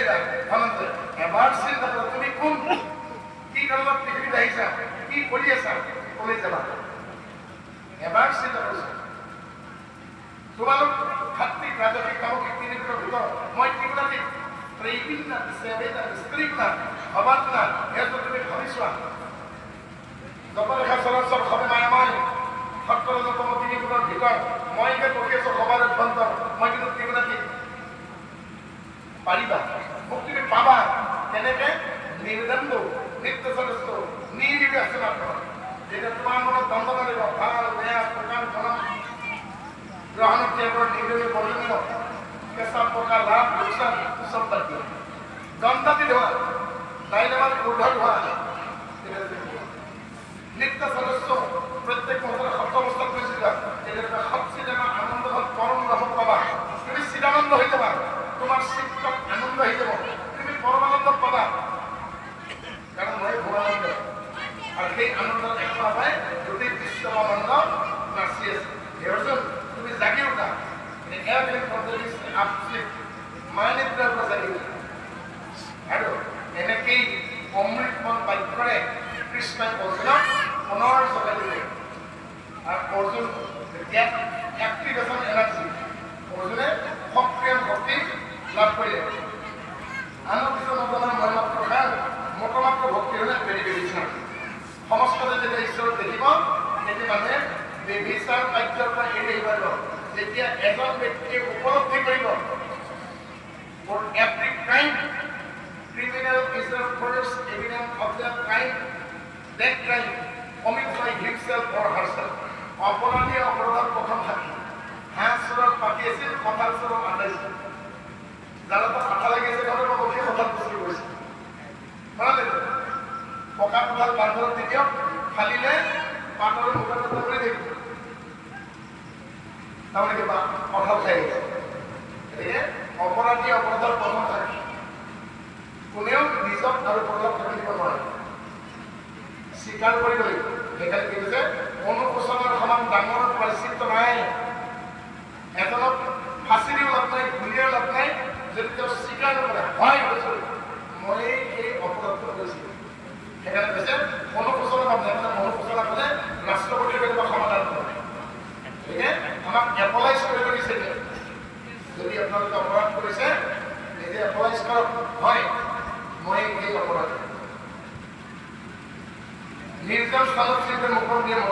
ধনঞ্জয়, এবাৰ চিন্তা কৰা, তুমি কোন, কি কাৰণত পৃথিৱীত আহিছা, কি কৰি আছা, কলৈ যাবা, এবাৰ চিন্তা কৰিছা। তোমালোক সাত্বিক, ৰাজসিক, তামসিক তিনিবিধৰ ভিতৰত মই ত্ৰিগুণাতীত। ত্ৰৈবিন্না সেবেদা স্ত্ৰীগুণা ভৱাত্মা। ইয়াতো তুমি ভাবি চোৱা। যত দেখা চৰাচৰ সবে মায়াময়, সত্তৰ যতম তিনি গুণৰ ভিতৰত মই এতিয়া বহি আছো সবাৰ অভ্যন্তৰ। মই কিন্তু ত্ৰিগুণাতীত। পাৰিবা, মোক তুমি পাবা কেনেকে? নিৰ্দ্বন্দ্ব নিত্য সদস্য নিৰ্বিঘ্ন আছে মাত্ৰ। যেতিয়া তোমাৰ দ্বন্দ্ব নালাগিব। ভাল বেয়া, শুকান গৰম, গ্ৰহণ ত্যাগৰ, নিৰ্দলীয় বৰ্জনীয়, কেঁচা পকা, লাভ লোকচান চব বাদ দিয়া। দ্বন্দ্বাতীত হোৱা, ডাইলেমাৰ ঊৰ্ধত হোৱা। তেতিয়া নিত্য সদস্য, প্ৰত্যেক মুহূৰ্ততে সত্য অৱস্থাত গৈছিলা, তেতিয়া তুমি সৎচিদান আনন্দ পৰম ৰসত পাবা। তুমি চিদানন্দ হৈ যাবা, তোমাৰ চিত্তত আনন্দ আহি যাব, তুমি পৰমানন্দত পাবা। কাৰণ মই ভগৱানন্দ আৰু সেই আনন্দত একলা পাই গোটেই বিশ্ব আনন্দ নাচি আছে। হে অৰ্জুন, তুমি জাগি উঠা। মায়ানিদ্ৰাৰ পৰা জাগি উঠা। আৰু এনেকেই অমৃতমন বাক্যৰে কৃষ্ণই অৰ্জুনক পুনৰ জগাই দিলে। আৰু অৰ্জুন যেতিয়া এক্টিভেশ্যন এনাৰ্জি, অৰ্জুনে সক্ৰিয় শক্তি লাভ কৰিলে। আনক কিছু নজনা মই মাত্ৰ খান মতমাত্ৰ ভক্তি হ'লে বেৰি ব্যভিচাৰ। সমস্ততে যেতিয়া ঈশ্বৰক দেখিব, তেতিয়া মানুহে ব্যভিচাৰ কাৰ্যৰ পৰা এৰি আহিব পাৰিব। যেতিয়া এজন ব্যক্তিয়ে উপলব্ধি কৰিব, for every crime, criminal is the first evidence of the crime, that crime commit by himself or herself. অপৰাধী অপৰাধৰ প্ৰথম সাক্ষী। হাঁহ চোৰক পাতি আছিল, কঁঠাল চোৰক আঁতাইছিল। যাৰ হাতত আঠা লাগি আছে, ঘৰৰ বসি কঁঠাল চুৰি কৰিছে। বুজিলে? পকা কঁঠাল বান্দৰত দি দিয়ক, ফালিলে পাতৰ মুখত কৰি থাকিব। তাৰমানে কিবা কঁঠাল খাই আহিছে। গতিকে অপৰাধী অপৰাধৰ প্ৰথম সাক্ষী। কোনেও নিজক আৰু পৰক ফাঁকি দিব নোৱাৰে, স্বীকাৰ কৰিব লাগিব। সেইকাৰণে কি কৈছে? অনুশোচনাৰ সমান ডাঙৰ প্ৰায়শ্চিত্ত নাই। এজনক ফাঁচি দিও লাভ নাই, গুলিয়াও লাভ নাই, যদি তেওঁ স্বীকাৰ নকৰে, হয় কৈছো, মই এই অপৰাধটো কৰিছিলোঁ। সেইকাৰণে কৈছে অনুশোচনা লাভ নাই। মানে অনুশোচনা ক'লে ৰাষ্ট্ৰপতিৰ কেতিয়াবা সমাধান কৰে। গতিকে আমাক এপলজাইজ কৰিব দিছে। যদি আপোনালোকে অপৰাধ কৰিছে, নিজে এপলজাইজ কৰক, হয়, মই এই অপৰাধ। নিৰ্জন স্থানত চিন্তা মুখৰ দিয়ে।